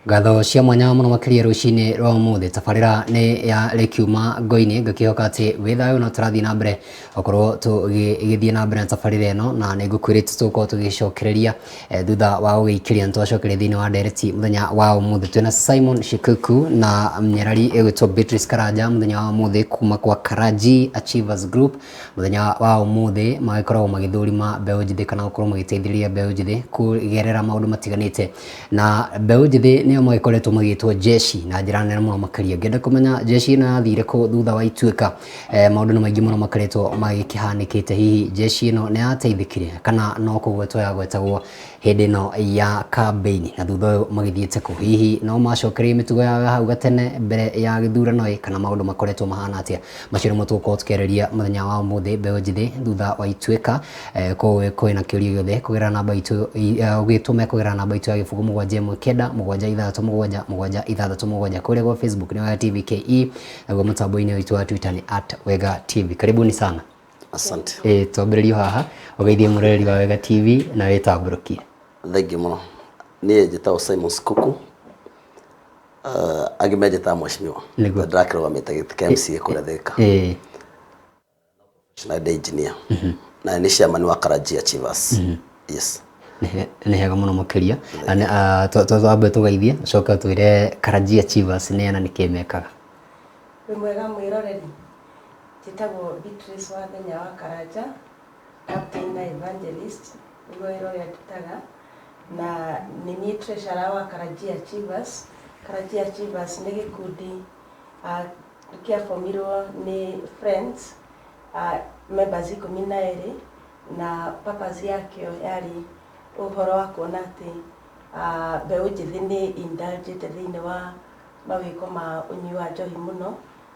Ngatho cia mwanya mũno makĩria rũcinĩ rwa ũmũthĩ. Tabarĩra nĩ ya rĩkiuma ngo-inĩ, ngakĩhoka atĩ wĩ thayũ no tũrathiĩ na mbere okorwo tũgĩthiĩ na mbere na tabarĩra ĩno, na nĩ ngũkwĩrĩte tũgũkorwo tũgĩcokereria thutha wa gũgĩikĩria. Nĩ twacokereria thĩinĩ wa ndereti mũthenya wa ũmũthĩ twĩna Simon Shikuku na nyarari ĩgwĩtwo Beatrice Karanja mũthenya wa ũmũthĩ kuma kwa Karaji Achievers Group. Mũthenya wa ũmũthĩ magĩkoragwo magĩthũrima mbeũ njĩthĩ kana gũkorwo magĩteithĩrĩria mbeũ njĩthĩ kũgerera maũndũ matiganĩte, na mbeũ njĩthĩ nĩo magĩkoretwo magĩtwo jeshi na njĩra nene mũno makĩria. Ngĩenda kũmenya jeshi ĩno yathire kũ thutha wa ituĩka. Maũndũ nĩ maingĩ mũno makoretwo magĩkĩhanĩkĩte. Hihi jeshi ĩno nĩ yateithĩkire kana no kũgwetwo yagwetagwo hĩndĩ ĩno ya kambĩini, na thutha ũyũ magĩthiĩte kũ? Hihi no macokereirie mĩtugo yao ya hau gatene mbere ya gĩthurano ĩ, kana maũndũ makoretwo mahana atĩa? Macio nĩmo tũgũkorwo tũkĩarĩria mũthenya wa ũmũthĩ, mbeũ njĩthĩ thutha wa ituĩka. Koguo kwĩna kĩũria gĩothe kũgerera namba itũ, ũgĩtũme kũgerera namba itũ ya 07196677667. Kũrĩa gwa Facebook nĩ Wega TV KE, naguo mũtambo-inĩ witũ wa Twitter nĩ @WegaTV. Karibuni sana. Asante. Twambĩrĩrio haha ũgeithie mũroreri wa Wega TV na wĩtambũrũkie. Thengiũ mũno. Niĩ njĩtagwo Simon Sikuku. Angĩ menjĩtaga mheshimiwa. Nĩguo. Ndĩrakĩrũgamĩte gĩtĩ kĩa MCA kũrĩa Thika. Na ndĩ engineer. Na nĩ chairman wa Karaji Achievers. Yes. Nĩ hega mũno makĩria. Na twambe tũgeithie, ũcoke ũtwĩre Karaji Achievers nĩ ana, nĩkĩ mekaga. Wĩ mwega mwĩroreri, njĩtagwo Beatrice Wathenya wa Karanja, captain na evangelist, nĩguo wĩra ũrĩa ndutaga, na nĩ niĩ treasurer wa Karaji Achievers. Karaji Achievers nĩ gĩkundi kĩabomirwo nĩ friends, members 12, na purpose yakĩo yarĩ ũhoro wa kuona atĩ mbeũ njĩthĩ nĩ indulgĩte thĩinĩ wa mawĩko ma ũnyui wa njohi mũno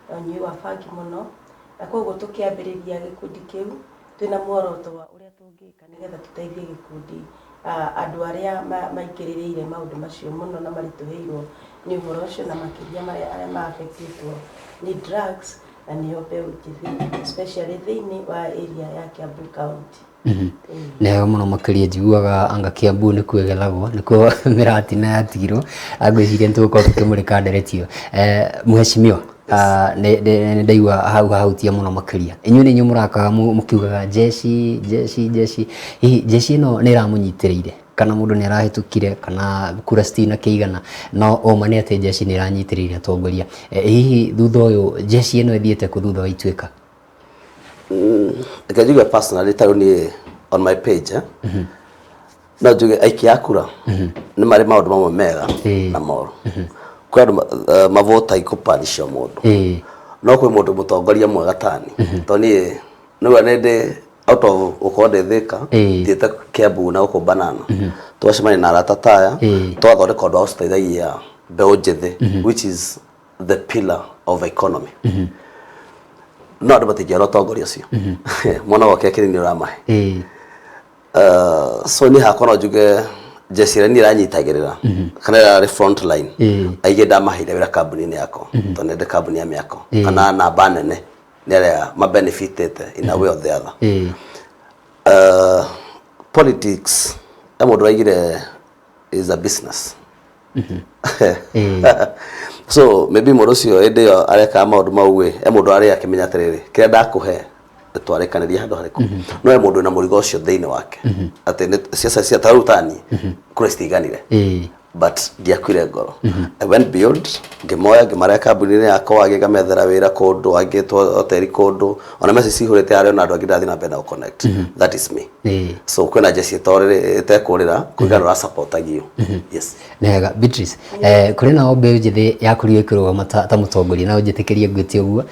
na ũnyui wa bangi mũno, na koguo tũkĩambĩrĩria gĩkundi kĩu twĩna muoroto wa ũrĩa tũngĩka nĩgetha tũteithie gĩkundi, andũ arĩa maingĩrĩrĩire maũndũ macio mũno na maritũhĩirwo nĩ ũhoro ũcio, na makĩria marĩa arĩa ma-affectĩtwo nĩ drugs, na nĩo mbeũ njĩthĩ, especially thĩinĩ wa area ya Kiambu County. Nĩ wega mũno makĩria. Njiguaga anga Kiambu nĩkuo ĩgethagwo, nĩkuo mĩratina yatigirwo. Ngwĩciria nĩ tũgũkorwo tũkĩmũrĩka ndereti ĩyo. Mheshimiwa, nĩ ndaigua hau hahutia mũno makĩria. Inyuĩ nĩ inyuĩ mũrakaga mũkiugaga jeshi, jeshi, jeshi. Hihi jeshi ĩno nĩ ĩramũnyitĩrĩire kana mũndũ nĩ arahĩtũkire kana kura citinakĩigana, no ũma nĩ atĩ jeshi nĩ ĩranyitĩrĩire atongoria? Hihi thutha ũyũ jeshi ĩno ĩthiĩte kũ thutha wa ituĩka? Reke njuge personally, tarĩu niĩ on my page, no njuge aikia a kura nĩ marĩ maũndũ mamwe mega na moru. Kwĩ andũ mavotai kũpanisha mũndũ, no kwĩ mũndũ mũtongoria mwega tani, tondũ niĩ nĩwe nĩ ndĩ out of gũkorwo ndĩ Thika, thiĩte Kiambu na gũkũ Banana, tũgacemania na arata taya, tũgathondeka ũndũ wa gũteithagia mbeũ njĩthĩ, which is the pillar of economy. No andũ matingĩona ũtongoria ũcio mwana wake kĩnini ũramahe. So niĩ hakwa no njuge jeshi ĩrĩa niĩ ĩranyitagĩrĩra kana ĩrarĩ front line, aingĩ ndamaheire wĩra kambuni-inĩ yakwa, tondũ nĩ ndĩ kambuni ya mĩako, kana namba nene nĩ arĩa mabenefitĩte in a way or the other. Politics, e mũndũ waigire, is a business. So maybe mũndũ ũcio hĩndĩ ĩyo arekaga maũndũ mau ĩ, e mũndũ arĩa akĩmenya atĩrĩrĩ, kĩrĩa ndakũhe twarĩkanĩria handũ harĩkũ. No he mũndũ wĩna mũrigo ũcio thĩinĩ wake atĩ nĩ ciaca cia tarĩu tani kura citiganire, but ndiakuire ngoro. I went beyond, ngĩmoya ngĩmarehe kambuni-inĩ yakwa, angĩ ngamethera wĩra kũndũ, angĩ hoteli kũndũ, ona message cihũrĩte harĩa, ona andũ angĩ ndathiĩ na mbere na gũ-connect. That is me. So kwĩna jeshi ĩtekũrĩra kũringana na ũrasupportagio. Yes. Nĩ wega Beatrice. Kũrĩ nao mbeũ njĩthĩ yakorirwo ĩkĩrũgama ta mũtongoria, na ũnjĩtĩkĩrie ngwĩte ũguo.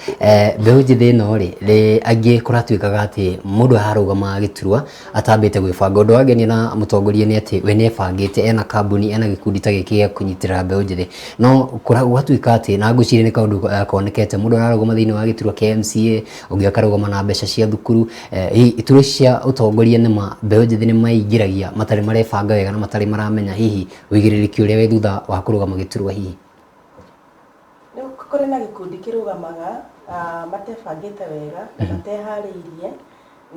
Mbeũ njĩthĩ ĩno rĩ, angĩ kũratuĩkaga atĩ mũndũ ararũgama gĩturwa atambĩte gwĩbanga. Ũndũ wangenia na mũtongoria nĩ atĩ we nĩ ebangĩte, ena kambuni, ena gĩkundi ta gĩkĩ gĩa kũnyitĩrĩra mbeũ njĩthĩ, no gũgatuĩka atĩ, na ngwĩciria nĩ kaũndũ konekete, mũndũ ararũgama thĩinĩ wa gĩturwa kĩa MCA, ũngĩ akarũgama na mbeca cia thukuru. Hihi iturwa ici cia ũtongoria, nĩma mbeũ njĩthĩ nĩ maingĩragia matarĩ marebanga wega na matarĩ maramenya hihi ũigĩrĩrĩki ũrĩa wĩ thutha wa kũrũgama gĩturwa hihi? Nĩ kũrĩ na gĩkundi kĩrũgamaga matebangĩte wega na mateharĩirie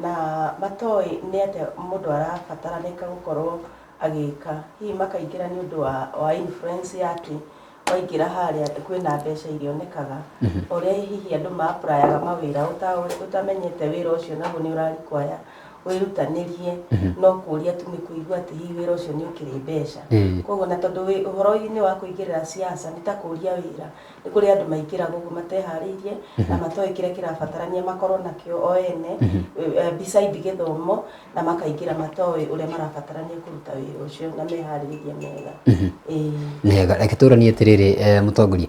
na matoĩ nĩ atĩa mũndũ arabataranĩka gũkorwo Agĩka hihi makaingĩra nĩ ũndũ wa influence ya atĩ waingĩra harĩa kwĩna mbeca irionekaga, ũrĩa hihi andũ ma-applyaga mawĩra ũtamenyete wĩra ũcio naguo nĩ ũra require wĩrutanĩrie, no kũria tu nĩ kũigua atĩ hihi wĩra ũcio nĩ ũkĩrĩ mbeca. Koguo na tondũ ũhoro-inĩ wa kũingĩrĩra siasa nĩ ta kũria wĩra, nĩ kũrĩ andũ maingĩraga ũguo mateharĩirie na matoĩ kĩrĩa kĩrabatarania makorwo nakĩo o ene beside gĩthomo, na makaingĩra matoĩ ũrĩa marabatarania kũruta wĩra ũcio na meharĩrĩria mega. Ĩĩ. Nĩwega, reke tũranie atĩrĩrĩ, mũtongoria,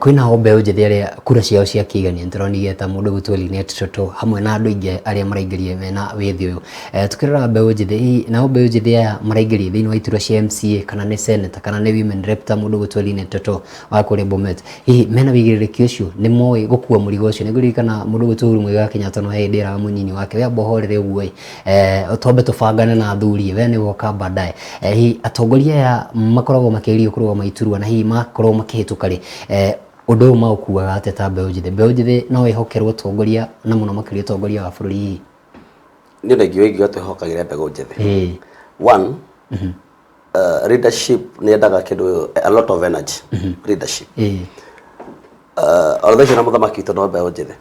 kwĩna o mbeũ njĩthĩ arĩa kura ciao ciakĩigania, nĩtũronire ta mũndũ ũgwĩtwo Linet Toto hamwe na andũ aingĩ arĩa maraingĩrire mena wĩthĩ ũyũ. Tukĩrora mbeũ njĩthĩ, hihi nao mbeũ njĩthĩ aya maraingĩrire thĩinĩ wa iturwa cia MCA kana nĩ senator kana nĩ women rep ta mũndũ ũgwĩtwo Linet Toto wa kũrĩa Bomet, hihi mena wĩigĩrĩrĩki ũcio, nĩ moĩ gũkua mũrigo ũcio? Nĩngũririkana mũndũ ũgwĩtwo Uhuru Muigai wa Kenyatta no he hĩndĩ eraga mũnyinyi wake, we amba ũhorere ũguo ĩ, twambe tũbangane na athuri we nĩ ũgoka baadaye. Hihi atongoria aya makoragwo makĩgerio kũrũgama iturwa na hihi makorwo makĩhĩtũka rĩ, ũndũ ũyũ maũkuaga atĩa ta mbeũ njĩthĩ? Mbeũ njĩthĩ no ĩhokerwo ũtongoria na mũno makĩria ũtongoria wa bũrũri hihi? Niĩ ona ingiuga twĩhokagĩre mbegũ njĩthĩ. One, leadership nĩ yendaga kĩndũ a lot of energy, leadership. Ona thaa ici na mũthamaki witũ no mbeũ njĩthĩ.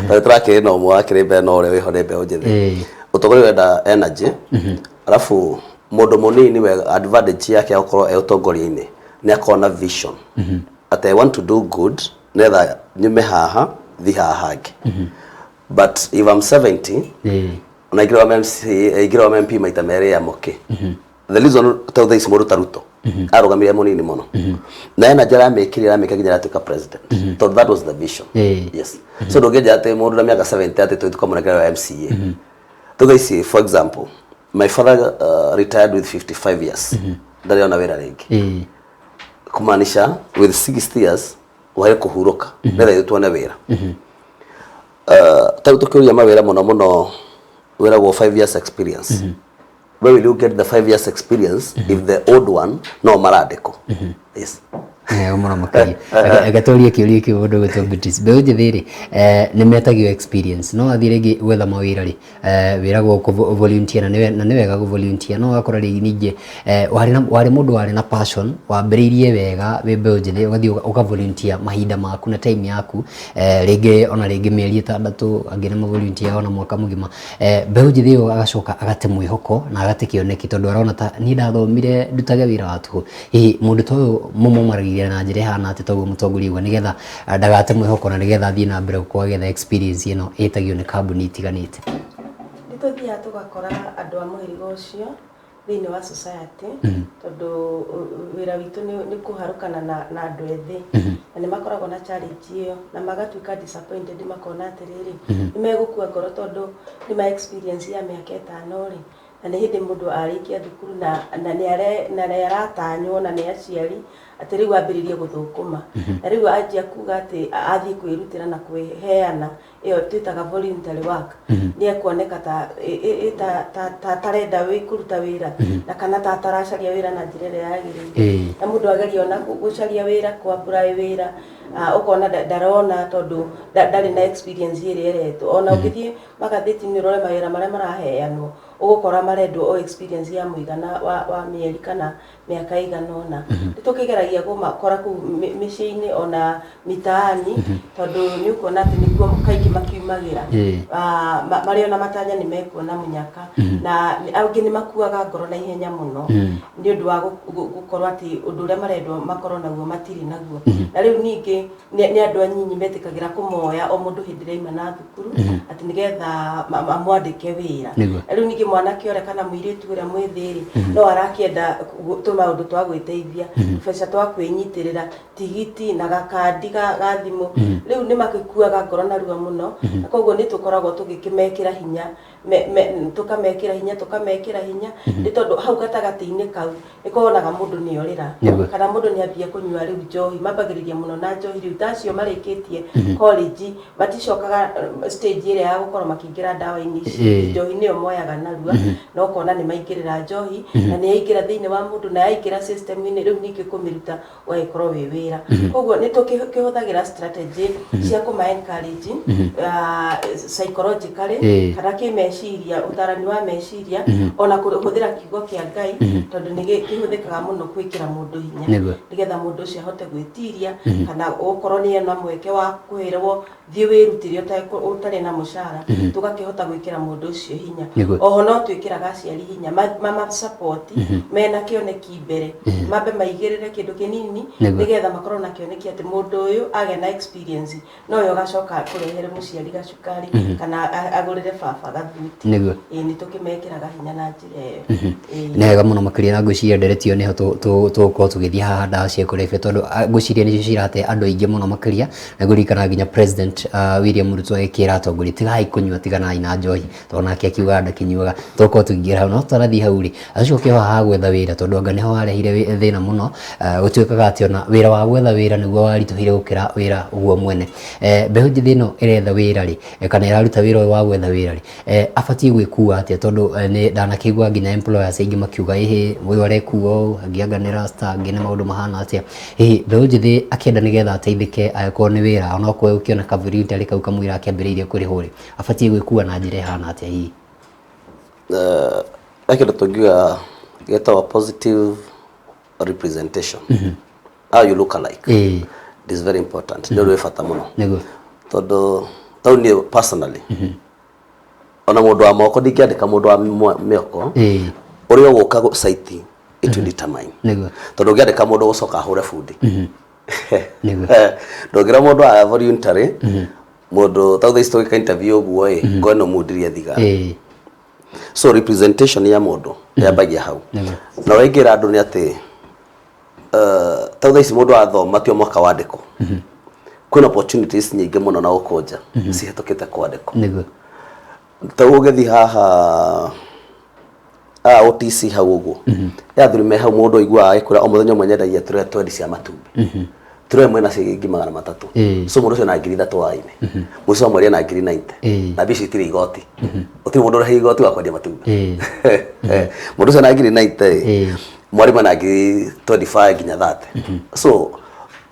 Tondũ tũrakĩrĩ na ũmwe wakĩrĩ mbere no ũrĩa wĩho nĩ mbeũ njĩthĩ. Ũtongoria ũrenda energy, alafu mũndũ mũnini we advantage yake ya gũkorwo e ũtongoria-inĩ nĩ akorwo na vision atĩ I want to do good nĩgetha nyume haha thiĩ haha hangĩ. But if I'm 70, ona ingĩrũgama MC, ingĩrũgama MP maita merĩ ya mũkĩ, the reason tondũ thaa ici mũndũ ta Ruto arũgamire mũnini mũno na ena njĩra aramĩkĩrire, aramĩka nginya aratuĩka president, tondũ that was the vision. Yes, so ndũngĩnjĩra atĩ mũndũ na mĩaka 70 atĩ tũthiĩ tũkamũnengera wa MCA. Tondũ thaa ici, for example, my father retired with 55 years, ndarĩ ona wĩra rĩngĩ. Kumaanisha with 60 years wahe kũhurũka nĩgetha ithuĩ tuone wĩra. Ta rĩu tũkĩũria mawĩra mũno mũno wĩragwo 5 years experience. Where will you get the 5 years experience if the old one no marandĩkwo? Yes. Mũno makĩria reke tũrie kĩũria kĩu mũndũ ũgwĩtwo Beatrice. Mbeũ njĩthĩ rĩ, nĩ metagio experience, no wathiĩ rĩngĩ gwetha mawĩra rĩ, wĩragwo kũ volunteer, na nĩ wega kũ volunteer, no ũgakora rĩngĩ ningĩ warĩ mũndũ warĩ na passion, wambĩrĩirie wega wĩ mbeũ njĩthĩ, ũgathiĩ ũka volunteer mahinda maku na time yaku, rĩngĩ ona rĩngĩ mĩeri 6, angĩ nĩ ma volunteer ona mwaka mũgima. Mbeũ njĩthĩ ĩyo agacoka agate mwĩhoko na agate kĩoneki tondũ arona ta niĩ ndathomire ndutage wĩra wa tũhũ. Hihi mũndũ ta ũyũ mũmũmaragĩria na njĩra ĩhana atĩa toguo mũtongoria auga, nĩgetha ndagate mwĩhoko na nĩgetha athiĩ na mbere gũkorwo agĩetha experience ĩno ĩtagio nĩ kambuni itiganĩte? Nĩ tũthiaga tũgakora andũ a mũhĩrĩga ũcio thĩinĩ wa society, tondũ wĩra witũ nĩ kũharũkana na andũ ethĩ, na nĩ makoragwo na challenge ĩyo na magatuĩka disappointed, makona atĩrĩrĩ, nĩ megũkua ngoro tondũ nĩ ma experience ya mĩaka 5 rĩ, na nĩ hĩndĩ mũndũ arĩkia thukuru na nĩ aratanywo na nĩ aciari atĩ rĩu ambĩrĩrie gũthũkũma, na rĩu anjia kuga atĩ athiĩ kwĩrutĩra na kwĩheana, ĩyo twĩtaga voluntary work, nĩ ekuoneka ta ta tarenda kũruta wĩra na kana ta ataracaria wĩra na njĩra ĩrĩa yagĩrĩire. Na mũndũ ageria ona gũcaria wĩra, kũ apply wĩra, ũkona ndarona tondũ ndarĩ na experience ĩrĩa ĩretwo. Ona ũngĩthiĩ magathĩti-inĩ ũrore mawĩra marĩa maraheanwo, ũgũkora marendwo o experience ya mũigana wa mĩeri kana mĩaka ĩigana ũna. Nĩ tũkĩgeragia kũmakora kũu mĩciĩ-inĩ ona mitaani, tondũ nĩ ũkuona atĩ nĩkuo kaingĩ makiumagĩra. Marĩ ona matanya nĩ mekuona mũnyaka, na angĩ nĩ makuaga ngoro na ihenya mũno nĩ ũndũ wa gũkorwo atĩ ũndũ ũrĩa marendwo makorwo naguo matirĩ naguo. Na rĩu ningĩ nĩ andũ anyinyi metĩkagĩra kũmoya o mũndũ hĩndĩ ĩrĩa aima na thukuru atĩ nĩgetha mamwandĩke wĩra. Na rĩu ningĩ mwanake ũrĩa kana mũirĩtu ũrĩa mwĩthĩ rĩ, no arakĩenda tũmaũndũ twa gwĩteithia, tũbeca twa kwĩnyitĩrĩra, tigiti na gakandi ga thimũ. Rĩu nĩ magĩkuaga ngoro narua mũno, na koguo nĩ tũkoragwo tũgĩkĩmekĩra hinya, tũkamekĩra hinya, tũkamekĩra hinya, nĩ tondũ hau gatagatĩ-inĩ kau nĩ wonaga mũndũ nĩ orĩra kana mũndũ nĩ ambia kũnyua rĩu njohi. Mambagĩrĩria mũno na njohi rĩu ta acio marĩkĩtie college, maticokaga stage ĩrĩa ya gũkorwo makĩingĩra ndawa-inĩ ici. Njohi nĩyo moyaga narua, na ũkona nĩ maingĩrĩra njohi na nĩ yaingĩra thĩinĩ wa mũndũ, na yaingĩra system-inĩ rĩu ningĩ kũmĩruta ũgagĩkorwo wĩ wĩra. Koguo nĩ tũkĩhũthagĩra strategy cia kũma encourage psychologically kana kĩmeciria. meciria, ũtarani wa meciria, ona kũhũthĩra kiugo kĩa Ngai, tondũ nĩ kĩhũthĩkaga mũno gwĩkĩra mũndũ hinya, nĩgetha mũndũ ũcio ahote gwĩtiria, kana okorwo nĩ ena mweke wa kwĩrwo thiĩ wĩrutĩre ũtarĩ na mũcara, tũgakĩhota gwĩkĩra mũndũ ũcio hinya. Oho no twĩkĩraga aciari hinya mama support mena kĩoneki mbere, mambe maigĩrĩre kĩndũ kĩnini, nĩgetha makorwo na kĩoneki atĩ mũndũ ũyũ agĩa na experience no yo gacoka kũrehere mũciari gacukari kana agũrĩre baba gathuti. Ĩĩ, nĩ tũkĩmekĩraga hinya na njĩra ĩyo. Ĩĩ. Nĩ wega mũno makĩria, na ngwĩciria ndereti ĩyo nĩho tũgũkorwo tũgĩthiĩ haha ndawa cia kũrebia, tondũ ngwĩciria nĩcio cirate andũ aingĩ mũno makĩria. Na ngũririkana nginya President William Ruto agĩkĩra atongoria, tigai kũnyua, tiganai na njohi, tondũ nake akiugaga ndakĩnyuaga. Tũgũkorwo tũkĩingĩra hau, no tũrathiĩ hau rĩ, acoke ho haha gwetha wĩra, tondũ anga nĩho warehire thĩna mũno. Gũtuĩkaga atĩ ona wĩra wa gwetha wĩra nĩguo waritũhire gũkĩra wĩra ũguo mwene. Mbeũ njĩthĩ ĩno ĩretha wĩra rĩ, kana ĩraruta wĩra ũyũ wa gwetha wĩra rĩ, abatiĩ gwĩkua atĩa? Tondũ nĩ ndanakĩigua nginya employers aingĩ makiuga, ĩhĩ, ũyũ arekua ũũ, angĩ anga nĩ rasta, angĩ nĩ maũndũ mahana atĩa. Hihi mbeũ njĩthĩ akĩenda nĩgetha ateithĩke, angĩkorwo nĩ wĩra, onokorwo egũkĩona ka voluntary kau kamũira akĩambĩrĩirie kũrĩhwo rĩ, abatiĩ gwĩkua na njĩra ĩhana atĩa hihi? He kĩndũ tũngiuga gĩtagwo positive representation, how you look alike. It is very important, nĩ ũndũ wĩ bata mũno, tondũ tau niĩ personally, ona mũndũ wa moko, ndingĩandĩka mũndũ wa mĩoko. Ũrĩa ũgũka site, it will determine, tondũ ũngĩandĩka mũndũ ũgũcoka ahũre bundi, ndũngĩra mũndũ wa voluntary, mũndũ tau thaa ici tũgĩka interview ũguo ĩ ngo ĩno mundirie thigara. So representation ya mũndũ yambagia hau. Na ũrĩa ingĩra andũ nĩ atĩ tau thaa ici mũndũ athoma ti o mwaka wandĩkwo, kwĩna opportunities nyingĩ mũno na gũkũ nja cihetũkĩte kwandĩkwo. Tau ũgĩthiĩ haha OTC hau ũguo, he athuri me hau, mũndũ aiguaga agĩkwĩra o mũthenya ũmwe nyendagia tũrĩa twendi cia matumbĩ, tũrĩa mwena ciringi 300. So mũndũ ũcio na 3000 waine, mũico wa mweri ena 90,000. Na mbia icio itirĩ igoti, gũtirĩ mũndũ ũrĩhagia igoti wa kwendia matumbĩ. Mũndũ ũcio na 90,000 ĩ, mwarimũ ena 25,000 nginya 30. So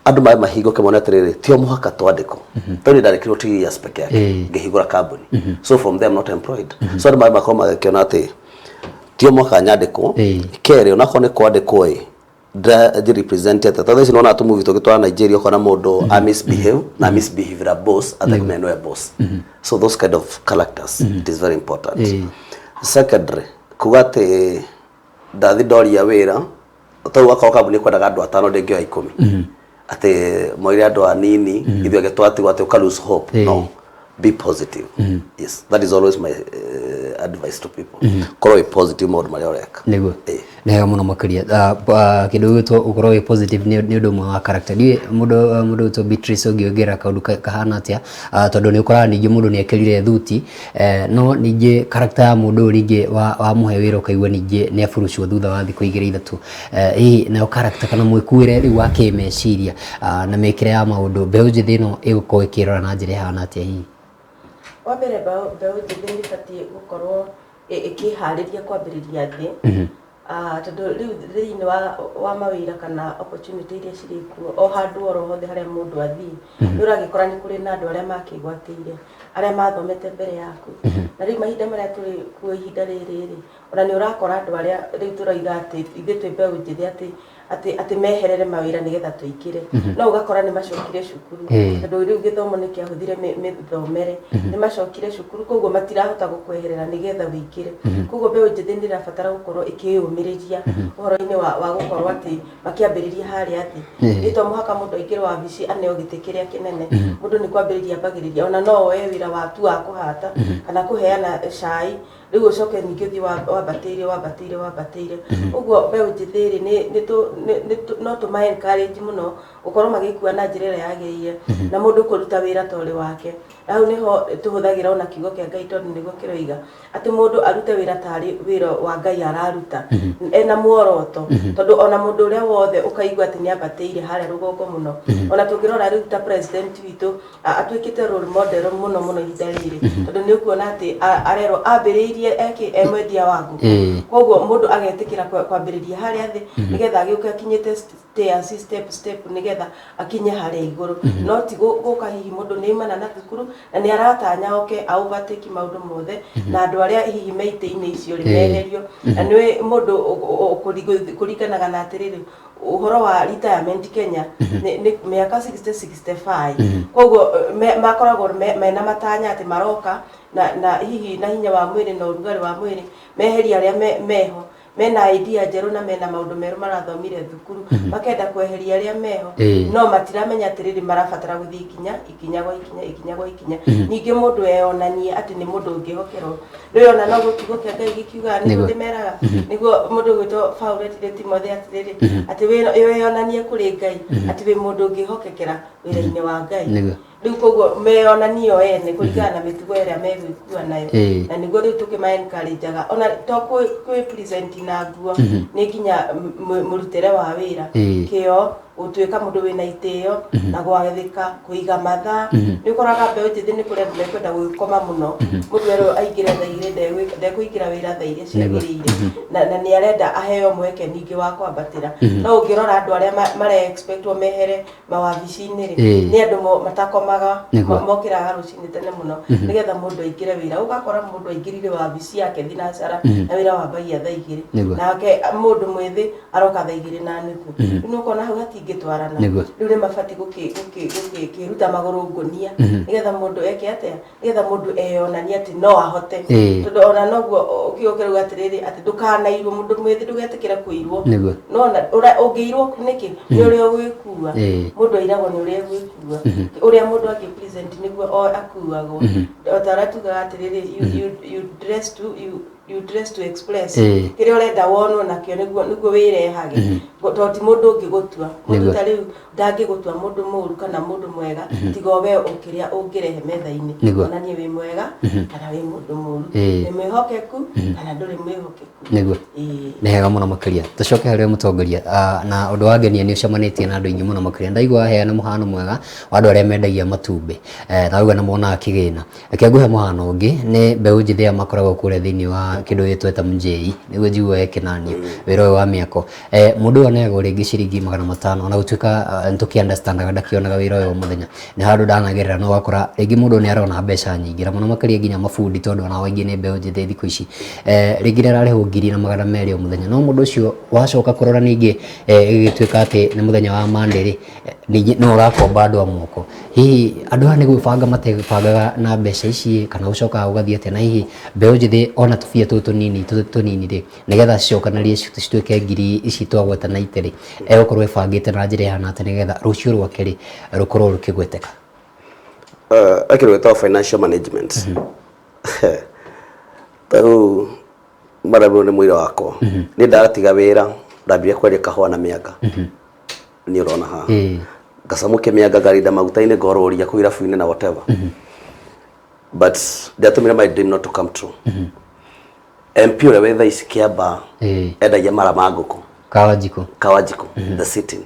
andũ maĩ mahingũke mone atĩrĩrĩ, ti o mũhaka twandĩkwo, tondũ niĩ ndandĩkirwo 2 years peke yake, ngĩhingũra kambuni. So from there I'm not employed. So andũ maĩ makorwo magĩkĩona atĩ ti o mũhaka nyandĩkwo. Kerĩ, onakorwo nĩ kwandĩkwo ĩ, ndĩra atĩa? Tondũ ici nona tũmuvi tũngĩ twa Nigeria, ũkona mũndũ a misbehave na misbehave na boss atekũmenya nĩwe boss. So those kind of characters, it is very important. Secondary, kuga atĩ ndathi ndoria wĩra, tau akorwo kambuni kwendaga andũ atano, ndĩngĩoya 10, atĩ moire andũ anini, ithuĩ angĩ twatigwo, atĩ ũka lose hope. No be positive. Yes, that is always my advice to people, korwo wĩ positive maũndũ marĩa ũreka. Nĩ wega mũno makĩria. Kĩndũ gĩgwĩtwo ũkorwo wĩ positive nĩ ũndũ ũmwe wa character. Ndiũĩ mũndũ ũgwĩtwo Beatrice ũngĩongerera kaũndũ kahana atĩa, tondũ nĩ ũkoraga ningĩ mũndũ nĩ ekĩrire thuti, no ningĩ character ya mũndũ ũyũ ningĩ wamũhe wĩra, ũkaigua ningĩ nĩ aburucwo thutha wa thikũ igĩrĩ ithatũ. Hihi nayo character kana mwĩkuĩre rĩu wa kĩmeciria na mĩkĩre ya maũndũ, mbeũ njĩthĩ ĩno ĩgũkorwo ĩkĩrora na njĩra ĩhana atĩa hihi? Wa mbere, mbeũ njĩthĩ nĩ ĩbatiĩ gũkorwo ĩkĩharĩria kwambĩrĩria thĩ. Tondũ rĩu thĩinĩ wa mawĩra kana opportunity iria cirĩ kuo, o handũ oro hothe harĩa mũndũ athiĩ, nĩ ũragĩkora nĩ kũrĩ na andũ arĩa makĩgwatĩire, arĩa mathomete mbere yaku. Na rĩu mahinda marĩa tũrĩ kuo ihinda rĩrĩ rĩ, ona nĩ ũrakora andũ arĩa rĩu tũroiga atĩ ithuĩ twĩ mbeũ njĩthĩ atĩ meherere mawĩra nĩgetha tũingĩre, no ũgakora nĩ macokire cukuru, tondũ rĩu gĩthomo nĩ kĩahũthire mĩthomere, nĩ macokire cukuru, koguo matirahota gũkweherera nĩgetha ũingĩre. Koguo mbeũ njĩthĩ nĩ ĩrabatara gũkorwo ĩkĩyũmĩrĩria ũhoro-inĩ wa gũkorwo atĩ makĩambĩrĩria harĩa thĩ. Nĩ to mũhaka mũndũ aingĩre wabici aneo gĩtĩ kĩrĩa kĩnene. Mũndũ nĩ kwambĩrĩria ambagĩrĩria, ona no oe wĩra wa tu wa kũhata kana kũheana cai, rĩu ũcoke ningĩ ũthiĩ wambatĩire, wambatĩire, wambatĩire ũguo. Mbeũ njĩthĩ rĩ, no tũma encourage mũno gũkorwo magĩkua na njĩra ĩrĩa yagĩrĩire, na mũndũ kũruta wĩra ta ũrĩ wake. Na hau nĩho tũhũthagĩra ona kiugo kĩa Ngai, tondũ nĩguo kĩroiga atĩ mũndũ arute wĩra tarĩ wĩra wa Ngai araruta ena muoroto, tondũ ona mũndũ ũrĩa wothe ũkaigua atĩ nĩ ambatĩire harĩa rũgongo mũno, ona tũngĩrora rĩu ta president witũ, atuĩkĩte role model mũno mũno ihinda rĩrĩ, tondũ nĩ ũkuona atĩ arerwo ambĩrĩirie Ambĩrĩirie eki e mwendia wa ngũkũ. Koguo mũndũ agetĩkĩra kwambĩrĩria harĩa thĩ nĩgetha agĩũke akinyĩte stairs, step step, nĩgetha akinye harĩa igũrũ. No ti gũka hihi mũndũ nĩ aumana na thukuru na nĩ aratanya oke a overtake maũndũ mothe, na andũ arĩa hihi me itĩ-inĩ icio rĩ, meherio. Na nĩ mũndũ kũringanaga na atĩrĩrĩ, ũhoro wa retirement Kenya nĩ mĩaka 60, 65. Koguo makoragwo mena matanya atĩ maroka na hihi na hinya wa mwĩrĩ na ũrugarĩ wa mwĩrĩ, meheria arĩa meho, mena idea njerũ na mena maũndũ merũ marathomire thukuru, makenda kweheria arĩa meho. No matiramenya atĩrĩrĩ, marabatara gũthiĩ ikinya ikinya gwa ikinya, ikinya gwa ikinya. Ningĩ mũndũ eyonanie atĩ nĩ mũndũ ũngĩhokerwo. Rĩu ona noguo kiugo kĩa Ngai gĩkiugaga, nĩguo ndĩmeraga, nĩguo mũndũ ũgwĩtwo Paul etire Timothy atĩrĩrĩ, atĩ wĩyonanie kũrĩ Ngai atĩ wĩ mũndũ ũngĩhokekera wĩra-inĩ wa Ngai. Rĩu koguo meyonanie o ene kũringana na mĩtugo ĩrĩa megwĩkua nayo. Na nĩguo rĩu tũkĩma encourage-aga, ona to kwĩ present na nguo, nĩ nginya mũrutĩre wa wĩra, kĩo, gũtuĩka mũndũ wĩna itĩo na gwathĩka, kũiga mathaa. Nĩ ũkoraga mbeũ njĩthĩ nĩ kũrĩ andũ mekwenda gũgĩkoma mũno. Mũndũ erwo aingĩre thaa 2, ndekũingĩra wĩra thaa iria ciagĩrĩire, na nĩ arenda aheo mweke ningĩ wa kwambatĩra. No ũngĩrora andũ arĩa mare expectwo mehere mawabici-inĩ rĩ, nĩ andũ matakomaga, mokĩraga rũcinĩ tene mũno nĩgetha mũndũ aingĩre wĩra. Ũgakora mũndũ aingĩrire wabici yake thinacara na wĩra wambagia thaa 2, nake mũndũ mwĩthĩ aroka thaa 2:30. Rĩu nĩ ũkona hau hatingĩtwarana. Rĩu nĩ mabatiĩ gũkĩruta magũrũ ngũnia nĩgetha mũndũ eke atĩa, nĩgetha mũndũ eyonanie atĩ no ahote. Tondũ ona noguo kiugo kĩrauga atĩrĩrĩ, atĩ ndũkanairwo, mũndũ mwĩthĩ ndũgetĩkĩre kũirwo. No ũngĩirwo nĩkĩ? Nĩ ũrĩa ũgwĩkua. Mũndũ airagwo nĩ ũrĩa egwĩkua, ũrĩa mũndũ angĩ present nĩguo akuagwo. O ta ũrĩa tugaga atĩrĩrĩ, you dress to you dress to express kĩrĩa ũrenda wonwo nakĩo, nĩguo wĩrehage, tondũ ti mũndũ ũngĩgũtua mũndũ. Ta rĩu ndangĩgũtua mũndũ mũru kana mũndũ mwega, tiga o we ũkĩrĩa ũngĩrehe metha-inĩ, onanie wĩ mwega kana wĩ mũndũ mũru, wĩ mwĩhokeku kana ndũrĩ mwĩhokeku. Nĩ hega mũno makĩria. Tũcoke harĩ we mũtongoria. Na ũndũ wa ngenia nĩ ũcemanĩtie na andũ aingĩ mũno makĩria. Ndaigua waheana mũhano mwega wa andũ arĩa mendagia matumbĩ, na wauga nĩ monaga kĩgĩna. Reke ngũhe mũhano ũngĩ, nĩ mbeũ njĩthĩ aya makoragwo kũrĩa thĩinĩ wa kĩndũ gĩtweta mjei, nĩguo njiguaga ĩkĩnanio wĩra ũyũ wa mĩako. Mũndũ ũyũ aneagwo rĩngĩ ciringi 500, ona gũtuĩka nĩ tũkĩ understandaga ndakĩonaga wĩra ũyũ o mũthenya. Nĩ handũ ndanagerera na ũgakora rĩngĩ mũndũ nĩ arona mbeca nyingĩ, na mũno makĩria nginya mabundi, tondũ onao aingĩ nĩ mbeũ njĩthĩ thikũ ici. Rĩngĩ nĩ ararĩhwo 1200 o mũthenya, no mũndũ ũcio wacoka kũrora ningĩ, ĩgĩtuĩka atĩ nĩ mũthenya wa Monday rĩ, ningĩ no ũrakomba andũ a moko. Hihi andũ aya nĩ gwĩbanga matebangaga na mbeca ici, kana gũcokaga gũgathiĩ atĩa? Na hihi mbeũ njĩthĩ ona tũbia tũtũ tũnini tũnini rĩ, nĩgetha cicokanĩrĩrie cituĩke ngiri ici twagweta na ite rĩ, egũkorwo ĩbangĩte na njĩra ĩhana atĩa nĩgetha rũciũ rwake rĩ rũkorwo rũkĩgweteka? He kĩndũ gĩtagwo financial management. Ta rĩu madam ũyũ nĩ mũira wakwa, niĩ ndatiga wĩra ndambire kwendia kahũa na mĩanga. Niĩ ũrona haha, ngacamũkia mĩanga, ngarinda maguta-inĩ, ngorũria kũu irabu-inĩ na whatever, but ndiatũmire my dream not to come true. MP ũrĩa wĩ thaa ici Kĩambaa endagia mara ma ngũkũ. Kawanjikũ. Kawanjikũ, the sitting.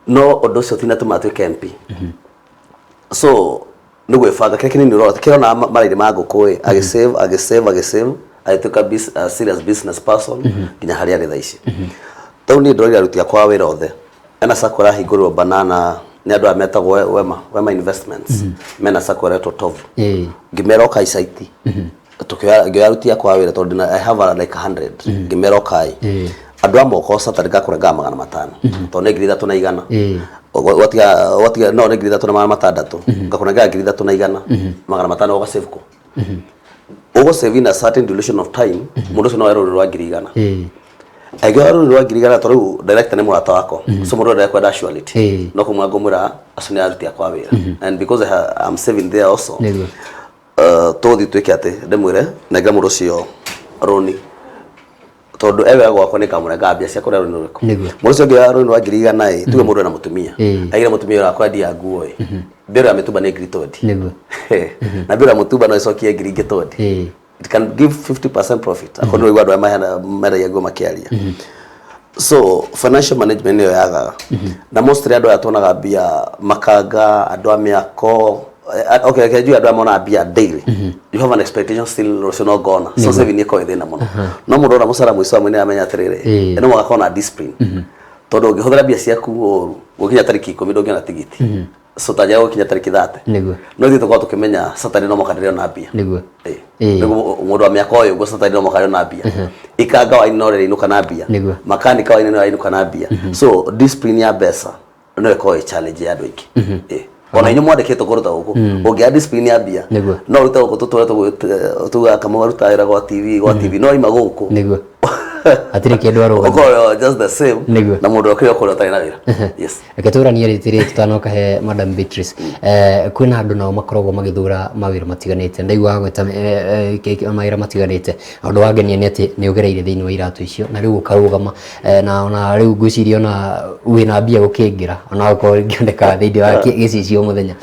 No ũndũ ũcio tinatũma atuĩke MP. So nĩ gwĩbanga kĩrĩa kĩnini ũrona, kĩrona marairĩ ma ngũkũ ĩ, agĩsave, agĩsave, agĩsave, agĩtuĩka serious business person nginya harĩa arĩ thaa ici. Rĩu niĩ ndorire aruti akwa a wĩra othe, ena sacco ĩrahingũrirwo Banana nĩ andũ aya metagwo Wema Investments, mena sacco ĩretwo Tovu. Ngĩmera ũkai site, tukĩoya, ngĩoya aruti akwa a wĩra, tondũ ndĩna, I have like 100. Ngĩmera ũkai, andũ a moko Saturday ngakũrengaga 500, tondũ nĩ 3100. Watiga no nĩ 3600, ngakũnengera 3100, 500 ũgasave kũ? Ũgũsave in a certain duration of time. Mũndũ ũcio no oe rũni rwa 100,000. Angĩoya rũni rwa 100,000, tondũ rĩu director nĩ mũrata wakwa, so mũndũ ndekwenda surety. No kũmwe ngũmwĩra acio nĩ aruti akwa a wĩra, and because I'm saving there also, tũgũthiĩ twĩke atĩ ndĩmwĩre nengera mũndũ ũcio rũni, tondũ e wĩra gwakwa nĩ ngamũrengaga mbia cia kũrĩa rũni rũrĩkũ. Mũndũ ũcio ũngĩoya rũni rwa 100,000 ĩ, tuge mũndũ ena mũtumia, aigire mũtumia ũyũ akwendia nguo ĩ, mbĩro ya mĩtumba nĩ 20,000. Na mbĩro ya mũtumba no ĩcokie ngiri ingĩ 20. It can give 50% profit akorwo nĩ ũraigua andũ arĩa mendagia nguo makĩaria. So financial management nĩyo yagaga, na mostly andũ aya tuonaga mbia makanga, andũ a mĩako. Okay, reke njuge andũ aya monaga mbia daily, you have an expectation still rũciũ no ngona, so saving ĩkoragwo ĩ thĩna mũno. No mũndũ ona mũcara mũico wa mweri nĩaramenya atĩrĩrĩ, no mũhaka akorwo na discipline, tondũ ũngĩhũthĩra mbia ciaku ũru, gũkinya tarĩki 10 ndũngĩona tigiti, so tanjĩra gũkinya tarĩki 30. No ithuĩ tũkoragwo tũkĩmenya Saturday no mũhaka ndĩrĩona mbia. Nĩguo mũndũ wa mĩaka ũyũ ũguo, Saturday no mũhaka arĩona mbia, ikanga waini no rĩrainũka na mbia, makanika waini no rainũka na mbia. So discipline ya mbeca no ĩkorwo ĩ challenge ya andũ aingĩ. Ona inyuĩ mwandĩkĩtwo kũruta gũkũ, ũngĩaga discipline ya mbia, no ũrute gũkũ tũtũre tugaga kamau aruta wĩra gwa TV no ima gũkũ. Nĩguo, hatirĩ kĩndũ arũgama. Ũkorwo just the same na mũndũ okire ũkorwo ũtarĩ na wĩra, yes. Reke tũranie rĩtĩ tutanoka he Madam Beatrice. Kwĩna andũ nao makoragwo magĩthura mawĩra matiganĩte. Ndaigua gwĩta mawĩra matiganĩte, na ũndũ wangenia nĩ atĩ nĩ ũgereire thĩinĩ wa iratũ icio na rĩu ũkarũgama, na ona rĩu ngwĩciria ona wĩna mbia gũkĩngĩra, ona okorwo ngĩoneka thĩinĩ wa gĩcicio mũthenya.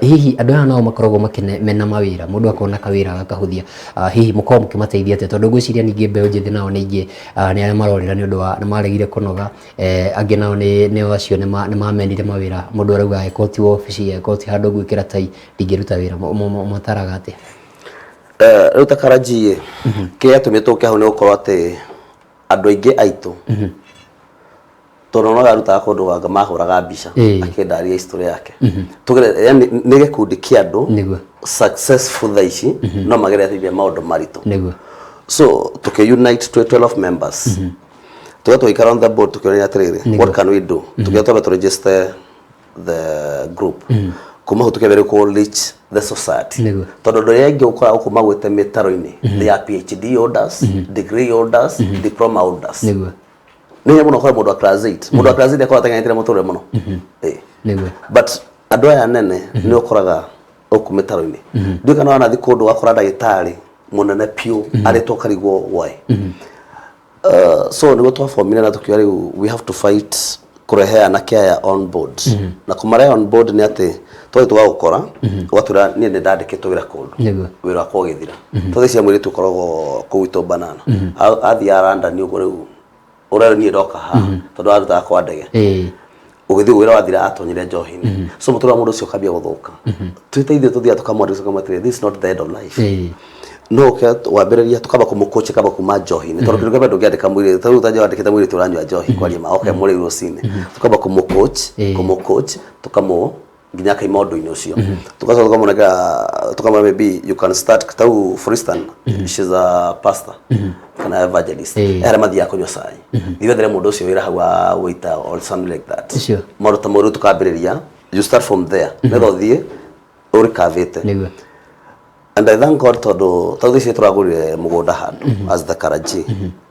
Hihi andũ aya nao makoragwo makene mena mawĩra, mũndũ akona kawĩra agakahũthia, hihi mũkoragwo mũkĩmateithia atĩa? Tondũ ngwĩciria ningĩ mbeũ njĩthĩ nao nĩ aingĩ, nĩ arĩa marorĩra nĩ ũndũ wa nĩ maregire kũnoga, angĩ nao nĩ acio nĩ mamenire mawĩra. Mũndũ arauga angĩkorwo ti wabici, angĩkorwo ti handũ ngwĩkĩra tai, ndingĩruta wĩra. Mataraga atĩa? Rĩu ta Karanji ĩ, kĩrĩa gĩatũmire tũke hau nĩ gũkorwo atĩ andũ aingĩ aitũ, tondũ no arutaga kũndũ anga mahũraga mbica, akĩndaria history yake. Tugere yani nĩ gĩkundi kĩa andũ successful thaa ici, no mageretie maũndũ maritũ. So tuki unite twĩ 12 members, tuga tũgĩikara on the board, tukĩonia atĩrĩrĩ, what can we do? Tukiuga twambe tũ register the group, kuma hau tukĩambĩrĩria kũ reach the society, tondũ andũ arĩa aingĩ ũkoraga gũkũ magwĩte mĩtaro-inĩ, they are PhD holders, degree holders, diploma holders. Nĩ hinya mũno ũkore mũndũ wa class 8. Mũndũ wa class 8 akorwo ateng'erete mũtũrĩre mũno. But andũ aya nene nĩ ũkoraga gũkũ mĩtaro-inĩ. Ndiũĩ kana wanathiĩ kũndũ ũgakora ndagĩtarĩ mũnene piũ arĩtwo ũkarigwo why. So nĩguo twabomire na tũkiuga rĩu we have to fight kũrehe anake aya on board. Na kũmarehe on board nĩ atĩ twathiĩ tũgagũkora, ũgatwĩra niĩ nĩ ndandĩkĩtwo wĩra kũndũ, wĩra wakwa ũgĩthira. Tondũ cia mũirĩtu ũkoragwo kũu gwitũ banana, athiaga London ũguo, rĩu ũrĩa niĩ ndoka haha tondũ arutaga kwa ndege, ũgĩthiĩ wĩra wathira atonyire njohi-inĩ, so mũtũrĩre wa mũndũ ũcio ũkambia gũthũka. Twĩteithie, tũthiaga tũkamwarĩria, tũkamwĩra this is not the end of life. No ũke wambĩrĩria tukamba kũmũcoach kamba kuma njohi-inĩ, tondũ kĩndũ kĩa mbere ndũngĩandĩka mũirĩtu ta rĩu ũtanjia wandĩkĩte mũirĩtu ũranyua njohi kwaria ma oke mũrĩu rũcinĩ, tukamba kũmũcoach, kũmũcoach, tukamũ nginya akaima ũndũ-inĩ ũcio, tugacoka tukamũnengera, tukamwĩra maybe you can start. Tau for instance, she's a pastor kana evangelist, harĩa mathiaga kũnyua cai, thiĩ wethere mũndũ ũcio wĩra hau wa waiter or something like that. Maũndũ ta mau rĩu tukambĩrĩria, you start from there nĩgetha ũthiĩ ũrikavĩte. And I thank God tondũ tondũ icio tũragũrire mũgũnda handũ as the Karaji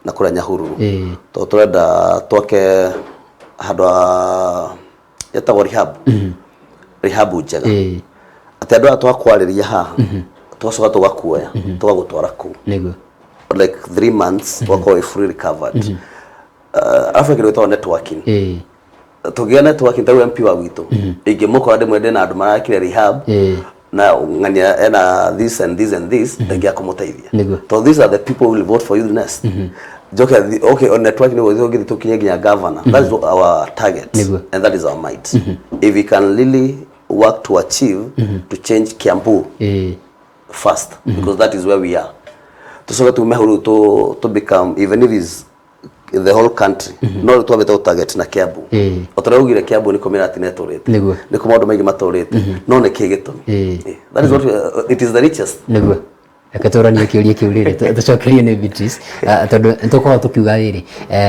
na kũrĩa Nyahururu, tondũ tũrenda twake handũ ha etagwo rehab njega, atĩ andũ aya twakwarĩria haha, tũgacoka tũgakuoya, tũgagũtwara kũu like 3 months ũgakorwo wĩ fully recovered. Arabu kĩndũ gĩtagwo networking, tũgĩa networking ta rĩu MP wa gwitũ ingĩmũkora ndĩmwende na andũ marakire rehab na ng'ania ena this and this and this, ndingĩa kũmũteithia, tondũ these are the people who will vote for you next. Njoke okay, on networking nĩguo tũngĩthiĩ tũkinye nginya governor. That is our target and that is our might, if we can really work to achieve to change Kiambu first, because that is where we are. Tucoke tume hau rĩu to become, even if it's the whole country, no rĩu twambĩte gũ target na Kiambu. O ta ũrĩa ugire, Kiambu nĩkuo mĩratina ĩtũrĩte, nĩkuo maũndũ maingĩ matũrĩte, no nĩ kĩ gĩtũmi? That is what it is the richest. Nĩguo, reke tũranie kĩũria kĩu rĩrĩ tũcokerie nĩ Beatrice. Tondũ nĩtũkoragwo tũkiuga rĩrĩ,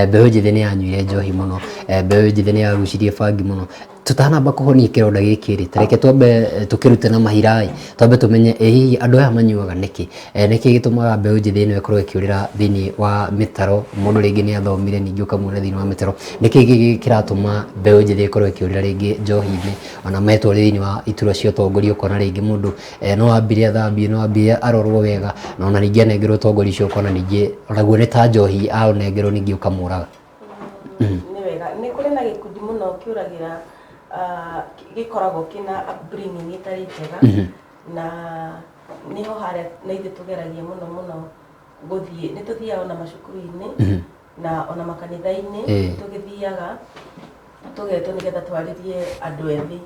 mbeũ njĩthĩ nĩ yanyuire njohi mũno, mbeũ njĩthĩ nĩ yagucirie bangi mũno. Tũtanamba kũhonia kĩronda gĩkĩ rĩ, ta reke twambe tũkĩrute na mahira ĩ, twambe tũmenye ĩ hihi andũ aya manyuaga nĩkĩ? Nĩkĩ gĩtũmaga mbeũ njĩthĩ ĩno ĩkorwo ĩkĩũrĩra thĩinĩ wa mĩtaro? Mũndũ rĩngĩ nĩ athomire, ningĩ ũkamuona thĩinĩ wa mĩtaro. Nĩkĩ gĩkĩ kĩratũma mbeũ njĩthĩ ĩkorwo ĩkĩũrĩra rĩngĩ njohi-inĩ, ona metwo thĩinĩ wa iturwa cia ũtongoria, ũkona rĩngĩ mũndũ no ambire athambio, no ambire arorwo wega, na ona ningĩ anengerwo ũtongoria ũcio, ũkona ningĩ onaguo nĩ ta njohi aũnengerwo, ningĩ ũkamũraga? Nĩ wega, nĩ kũrĩ na gĩkundi mũno kĩũragĩra, gĩkoragwo kĩna upbringing ĩtarĩ njega, na nĩho harĩa na ithuĩ tũgeragia mũno mũno gũthiĩ. Nĩ tũthiaga ona macukuru-inĩ na ona makanitha-inĩ, tũgĩthiaga. Tũgetwo nĩgetha twarĩrie andũ ethĩ,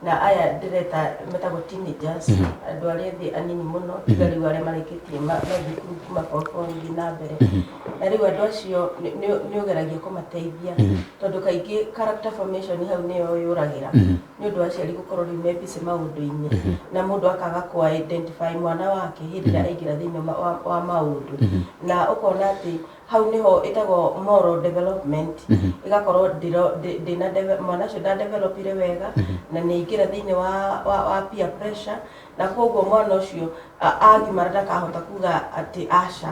na aya ndĩreta metagwo teenagers, andũ arĩa ethĩ anini mũno, tiga rĩu arĩa marĩkĩtie mathukuru kuma form four gũthiĩ na mbere. Na rĩu andũ acio nĩ ũgeragia kũmateithia, tondũ kaingĩ character formation hau nĩyo yũragĩra, nĩ ũndũ wa aciari gũkorwo rĩu me busy maũndũ-inĩ, na mũndũ akaga kũ identify mwana wake hĩndĩ ĩrĩa aingĩra thĩinĩ wa maũndũ, na ũkona atĩ hau nĩho ĩtagwo moral development ĩgakorwo mwana ũcio ndadevelopire wega, na nĩ aingĩra thĩinĩ wa peer pressure, na koguo mwana ũcio agimara ndakahota kuga atĩ aca.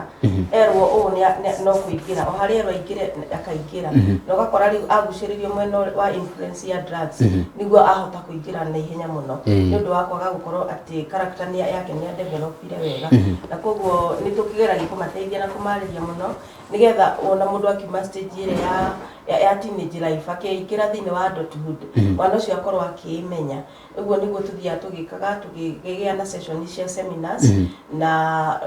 Erwo ũũ no kũingĩra, o harĩa erwo aingĩre akaingĩra, na ũgakora rĩu agucĩrĩrio mwena wa influence ya drugs, nĩguo ahota kũingĩra na ihenya mũno, nĩ ũndũ wa kwaga gũkorwo atĩ character yake nĩ adevelopire wega. Na koguo nĩ tũkĩgeragia kũmateithia na kũmarĩria mũno, nĩgetha ona mũndũ akiuma stage ĩrĩa ya teenage life akĩingĩra thĩinĩ wa adulthood, mwana ũcio akorwo akĩĩmenya. Ũguo nĩguo tũthiaga tũgĩkaga, tũgĩgĩa na session cia seminars na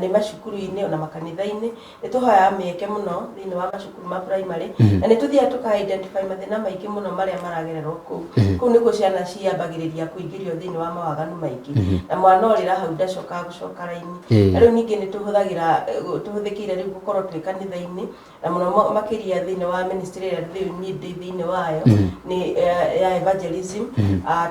nĩ macukuru-inĩ ona makanitha-inĩ. Nĩ tũhoyaga mĩeke mũno thĩinĩ wa macukuru ma primary, na nĩ tũthiaga tũka identify mathĩna maingĩ mũno marĩa maragererwo kũu. Kũu nĩkuo ciana ciambagĩrĩria kũingĩrio thĩinĩ wa mawaganu maingĩ, na mwana orĩra hau ndacokaga gũcoka raini. Na rĩu ningĩ nĩ tũhũthagĩra, tũhũthĩkĩire rĩu gũkorwo twĩ kanitha-inĩ, na mũno makĩria thĩinĩ wa ministry ĩrĩa rĩu niĩ ndĩ thĩinĩ wayo, nĩ ya evangelism.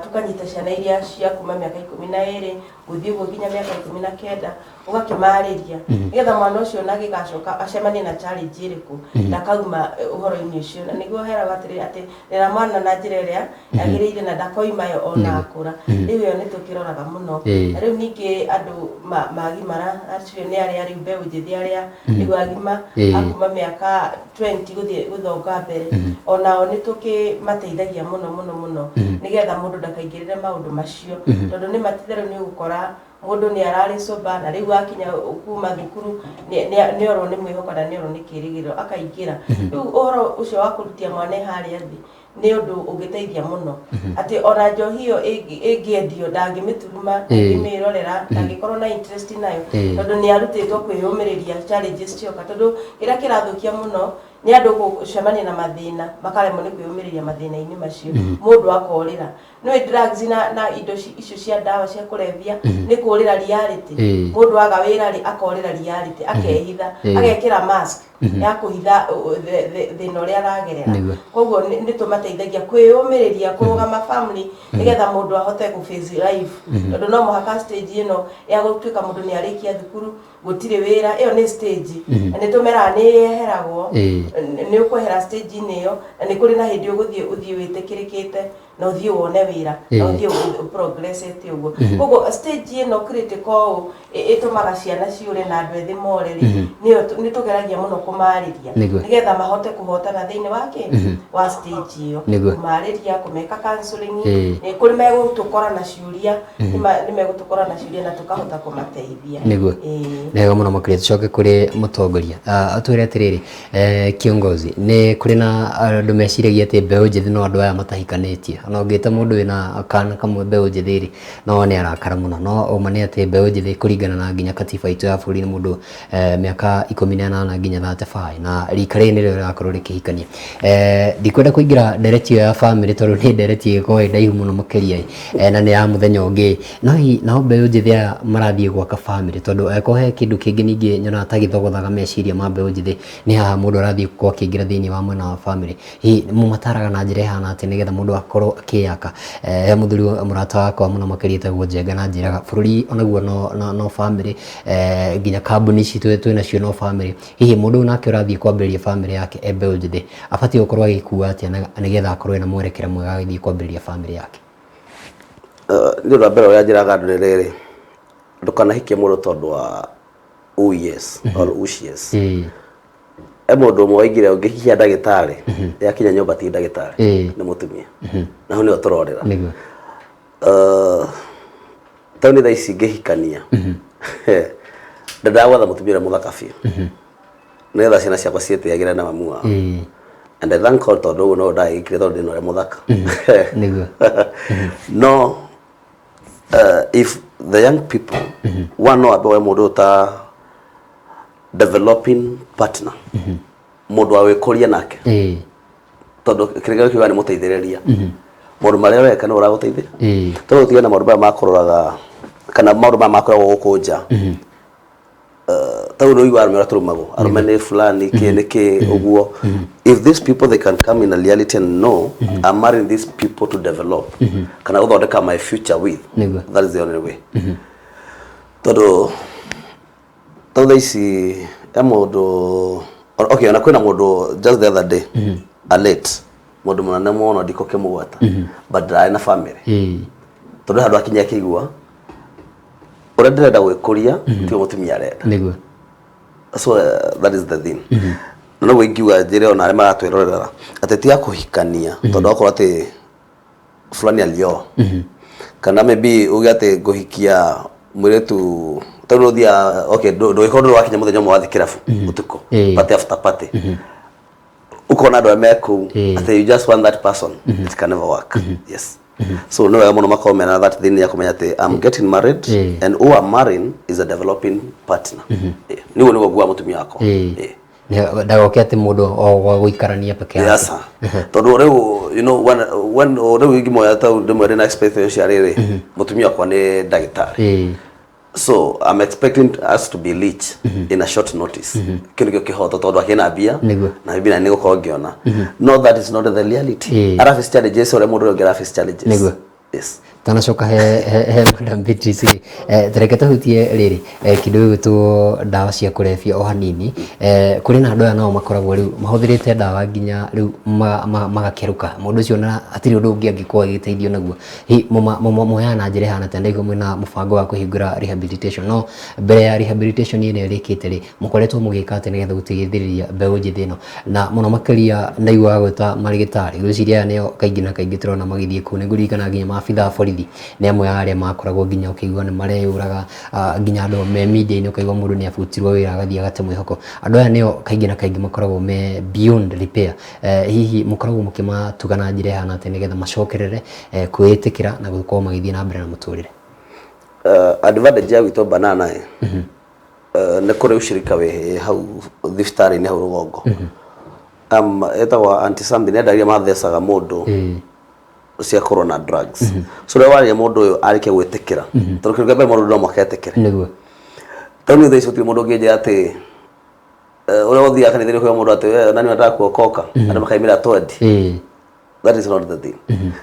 Tũkanyita ciana iria cia kuma mĩaka 12 gũthiĩ ũguo nginya mĩaka 19, ũgakĩmarĩria nĩgetha mwana ũcio ona agĩgacoka acemanie na challenge ĩrĩkũ, ndakauma ũhoro-inĩ ũcio. Na nĩguo heragwo atĩrĩrĩ, atĩ rera mwana na njĩra ĩrĩa yagĩrĩire na ndakoima yo ona akũra. Rĩu ĩyo nĩ tũkĩroraga mũno. Na rĩu ningĩ andũ magimara, acio nĩ arĩa rĩu mbeũ njĩthĩ, arĩa rĩu agima, akuma mĩaka 20 gũthiĩ gũthonga mbere, onao nĩ tũkĩmateithagia mũno mũno mũno, nĩgetha mũndũ ndakaingĩrĩre maũndũ macio, tondũ nĩ matitherũ nĩ ũgũkora mũndũ nĩ ararĩ sober, na rĩu akinya kuma thukuru nĩ orwo nĩ mwĩhoko na nĩ orwo nĩ kĩrĩgĩrĩro, akaingĩra. Rĩu ũhoro ũcio wa kũrutia mwana harĩa thĩ nĩ ũndũ ũngĩteithia mũno, atĩ ona njohi ĩyo ĩngĩendio ndangĩmĩturuma, ndangĩmĩrorera, ndangĩkorwo na interest nayo, tondũ nĩ arutĩtwo kwĩyũmĩrĩria challenges cioka. Tondũ kĩrĩa kĩrathũkia mũno nĩ andũ gũcemania na mathĩna, makaremwo nĩ kwĩyũmĩrĩria mathĩna-inĩ macio, mũndũ akorĩra. Nĩ drugs na indo icio cia ndawa cia kũrebia nĩ kũrĩra reality. Mũndũ aga wĩra rĩ, akorĩra reality, akehitha, agekĩra mask ya kũhitha thĩna ũrĩa aragerera. Koguo nĩ tũmateithagia kwĩyũmĩrĩria, kũrũgama family, nĩgetha mũndũ ahote gũ face life, tondũ no mũhaka stage ĩno ya gũtuĩka mũndũ nĩ arĩkia thukuru, gũtirĩ wĩra, ĩyo nĩ stage, na nĩ tũmeraga nĩ yeheragwo. Nĩ ũkwehera stage-inĩ ĩyo, na nĩ kũrĩ na hĩndĩ ũgũthiĩ ũthiĩ wĩtĩkĩrĩkĩte na ũthiĩ wone wĩra na ũthiĩ progressete ũguo. Koguo stage ĩno critical ũũ ĩtũmaga ciana ciũre na andũ ethĩ more rĩ, nĩyo nĩ tũgeragia mũno kũmarĩria, nĩgetha mahote kũhotana thĩinĩ wa kĩ wa stage ĩyo. Kũmarĩria, kũmeka counseling. Nĩ kũrĩ megũtũkora na ciũria, nĩ megũtũkora na ciũria na tũkahota kũmateithia. Nĩ wega mũno makĩria. Tũcoke kũrĩ mũtongoria, atwĩre atĩrĩrĩ, kiongozi, nĩ kũrĩ na andũ meciragia atĩ mbeũ njĩthĩ no andũ aya matahikanĩtie. Ona ũngĩta mũndũ wĩna kana kamwe mbeũ njĩthĩ rĩ, no nĩ arakara mũno. No ũma nĩ atĩ mbeũ njĩthĩ, kũringana na nginya katiba itũ ya bũrũri, nĩ mũndũ mĩaka 18 nginya 35, na rika rĩrĩ nĩrĩo rĩrakorwo rĩkĩhikania. Ndikwenda kũingĩra ndereti ĩyo ya family, tondũ nĩ ndereti ĩgĩkorwo ĩ ndaihu mũno makĩria, na nĩ ya mũthenya ũngĩ. No hihi nao mbeũ njĩthĩ aya marathiĩ gwaka family, tondũ angĩkorwo he kĩndũ kĩngĩ ningĩ nyonaga ta gĩthogothaga meciria ma mbeũ njĩthĩ, nĩ haha mũndũ arathiĩ gũkorwo akĩingĩra thĩinĩ wa mwena wa family. Hihi mũmataraga na njĩra ĩhana atĩa nĩgetha mũndũ akorwo akĩyaka? He mũthuri mũrata wakwa mũno makĩria etagwo Njenga, na anjĩraga bũrũri onaguo no family, nginya kambuni ici twĩ nacio no family. Hihi mũndũ ũyũ nake ũrathiĩ kwambĩrĩria family yake e mbeũ njĩthĩ abatiĩ gũkorwo agĩkua atĩa nĩgetha akorwo ena mwerekera mwega agĩthiĩ kwambĩrĩria family yake? Nĩ ũndũ wa mbere ũrĩa njĩraga andũ nĩ rĩrĩ, ndũkanahikie mũndũ tondũ wa who he is or who she is. E mũndũ ũmwe waigire ũngĩhikia ndagĩtarĩ, yakinya nyũmba ti ndagĩtarĩ, nĩ mũtumia, na hau nĩho tũrorera. Tondũ nĩ thaa ici ngĩhikania, ndendaga gwetha mũtumia ũrĩa mũthaka biũ, nĩgetha ciana ciakwa ciĩtĩagĩre na mamu wao. And I thank God, tondũ ũguo no ndagĩkire, tondũ ndĩna ũrĩa mũthaka. No if the young people one, no ambe woe mũndũ ũyũ ta developing partner, mũndũ wa gwĩkũria nake. Tondũ kĩrĩgĩrĩro kiugaga nĩ mũteithĩrĩria. Maũndũ marĩa weka nĩ ũragũteithia. Tondũ tigana na maũndũ maya makũroraga kana maũndũ maya makoragwo gũkũ nja. Tau nĩ ũiguaga arũme ũrĩa tũrumagwo. Arũme nĩ fulani kĩ nĩ kĩ ũguo. If these people they can come in a reality and know I'm marrying these people to develop kana gũthondeka my future with. Nĩguo. That is the only way. Tondũ tau thaa ici he mũndũ, okay, ona kwĩna mũndũ just the other day, a late mũndũ mũnene mũno, ndikũkĩmũgweta, but ndararĩ na family. Tondũ handũ akinya akĩigua ũrĩa ndĩrenda gwĩkũria tiguo mũtumia arenda. So that is the thing. Na noguo ingiuga njĩre ona arĩa maratwĩrorera atĩ tiga kũhikania tondũ akorwo atĩ fulani alioa, kana maybe uge atĩ ngũhikia mũirĩtu tondũ ũthiaga, okay, ndũgĩkorwo ndũrĩ wakinya mũthenya ũmwe wathiĩ kĩrabu ũtukũ, party after party, ukona andũ arĩa me kũu atĩ you just want that person, it can never work. Yes, so nĩ wega mũno makorwo mena that thing ya kũmenya atĩ I'm getting married and who I'm marrying is a developing partner. Nĩguo nĩguo nguaga mũtumia wakwa. Ndagoke atĩ mũndũ o gwa gũikarania peke yake. Yes sir. Tondũ rĩu you know when rĩu ingĩmoya tau ndĩmwe ndĩna expectation cia rĩrĩ, mũtumia wakwa nĩ ndagĩtarĩ. So I'm expecting us to be rich in a short notice. Kĩu nĩkĩo kĩhoto tondũ akĩna mbia na maybe na nĩgũkorwo ngĩona. No, that is not the reality. Araface challenges ũrĩa mũndũ ũrĩa ũngĩ araface challenges. Yes. Tanacoka he Madam Beatrice rĩ, tareke tũhutie rĩrĩ kĩndũ gĩgwĩtwo ndawa cia kũrebia o hanini. Kũrĩ na andũ aya nao makoragwo rĩu mahũthĩrĩte ndawa nginya rĩu magakerũka mũndũ ũcio na hatirĩ ũndũ ũngĩ angĩkorwo agĩteithio naguo. Hihi moyaga na njĩra ĩhana atĩa? Ndaigua mwĩna mũbango wa kũhingũra rehabilitation, no mbere ya rehabilitation ĩrĩa ĩrĩkĩte rĩ, mũkoretwo mũgĩka atĩa nĩgetha gũteithĩrĩria mbeũ njĩthĩ ĩno, na mũno makĩria ndaiguaga gwĩta marĩgĩtarĩ? Ngwĩciria aya nĩo kaingĩ na kaingĩ tũrona magĩthiĩ kũu. Nĩ ngũririkana nginya maabitha a borithi nĩ amwe a arĩa makoragwo nginya ũkĩigua nĩ mareyũraga, nginya andũ me media-inĩ ũkaigua mũndũ nĩ abutirwo wĩra agathiĩ agate mwĩhoko. Andũ aya nĩo kaingĩ na kaingĩ makoragwo me beyond repair. Hihi mũkoragwo mũkĩmatuga na njĩra ĩhana atĩa nĩgetha macokerere kwĩĩtĩkĩra na gũkorwo magĩthiĩ na mbere na mũtũrĩre? Advantage ya gwitũ banana ĩ, nĩ kũrĩ ushirika wĩ hau thibitarĩ-inĩ hau rũgongo, ĩtagwo anti something, nĩ andũ arĩa mathecaga mũndũ cia kũrũa na drugs. So rĩrĩa waria mũndũ ũyũ arĩkia gwĩtĩkĩra, tondũ kĩndũ kĩa mbere mũndũ no mũhaka etĩkĩre. Tondũ niĩ thaa ici gũtirĩ mũndũ ũngĩnjĩra atĩ ũrĩa ũthiaga kanitha-inĩ kwĩra mũndũ atĩ we nani unataka kuokoka, andũ makaimĩra twendi. That is not the thing.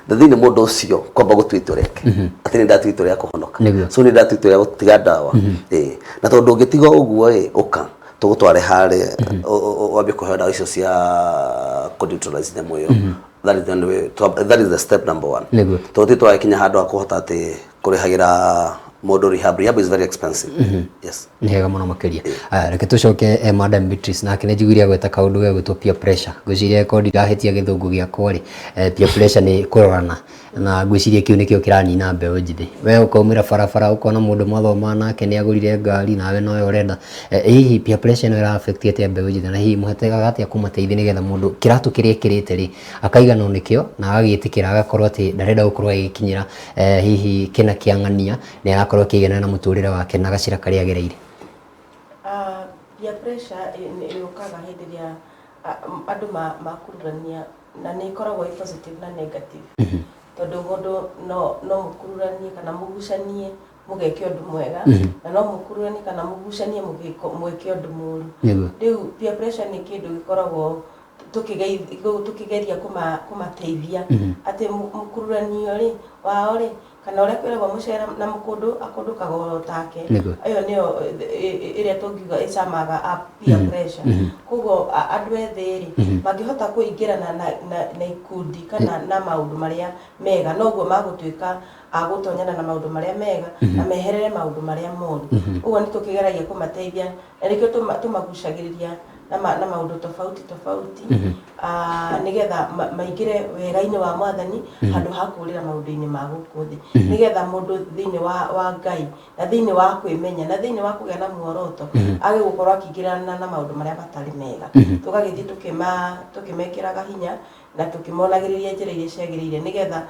The thing nĩ mũndũ ũcio kwamba gũtua itua rĩake atĩ nĩ ndatua itua rĩa kũhonoka. So nĩ ndatua itua rĩa gũtiga ndawa. Na tondũ ndũngĩtiga ũguo ĩ, ũka tũgũtware harĩa wambie kũheo ndawa icio cia kũ-neutralize nyamũ ĩyo. That is the only way. That is the step number one. Tondũ ti tũragĩkinya handũ ha kũhota atĩ kũrĩhagĩra mũndũ rehab. Rehab is very expensive. Yes. Nĩ hega mũno makĩria. Aya, reke tũcoke Madam Beatrice nake nĩ njiguire agweta kaũndũ gegwĩtwo peer pressure. Ngwĩciria ko ndirahĩtia gĩthũngũ gĩakwa rĩ, peer pressure nĩ kũrorana, na ngwĩciria kĩu nĩkĩo kĩranina mbeũ njĩthĩ. We ũkaumĩra barabara ũkona mũndũ mwathoma nake nĩ agũrire ngari nawe noyo ũrenda. Hihi peer pressure ĩno ĩra affect atĩa mbeũ njĩthĩ, na hihi mũhotaga atĩa kũmateithia nĩgetha mũndũ kĩratũ kĩrĩa ekĩrĩte rĩ akaiganwo nĩkĩo na agagĩtĩkĩra agakorwo atĩ ndarenda gũkorwo agĩkinyĩra hihi kĩna kĩa ng'ania, nĩ arakorwo akĩiganĩra na mũtũrĩre wake na gacĩra karĩa agereire? Peer pressure yũkaga hĩndĩ ĩrĩa andũ makururania, na nĩ ĩkoragwo ĩ positive na negative, tondũ mũndũ no mũkururanie kana mũgucanie mũgeke ũndũ mwega, na no mũkururanie kana mũgucanie mwĩke ũndũ mũru. Rĩu peer pressure nĩ kĩndũ gĩkoragwo tũkĩgeria kũmateithia atĩ mũkururanio rĩ wao rĩ, kana ũrĩa kwĩragwo mũcera na mũkũndũ akũndũkaga o take. Ĩyo nĩyo ĩrĩa tũngiuga ĩcamaga up peer pressure. Koguo andũ ethĩ rĩ mangĩhota kũingĩrana na ikundi kana na maũndũ marĩa mega, noguo magũtuĩka a gũtonyana na maũndũ marĩa mega na meherere maũndũ marĩa moru. Ũguo nĩ tũkĩgeragia kũmateithia, na nĩkĩo tũmagucagĩrĩria na maũndũ tofauti tofauti, nĩgetha maingĩre wega-inĩ wa Mwathani handũ ha kũrĩra maũndũ-inĩ ma gũkũ thĩ, nĩgetha mũndũ thĩinĩ wa Ngai na thĩinĩ wa kwĩmenya na thĩinĩ wa kũgĩa na muoroto age gũkorwo akĩingĩrana na maũndũ marĩa matarĩ mega. Tũgagĩthiĩ tũkĩmekĩraga hinya na tũkĩmonagĩrĩria njĩra iria ciagĩrĩire, nĩgetha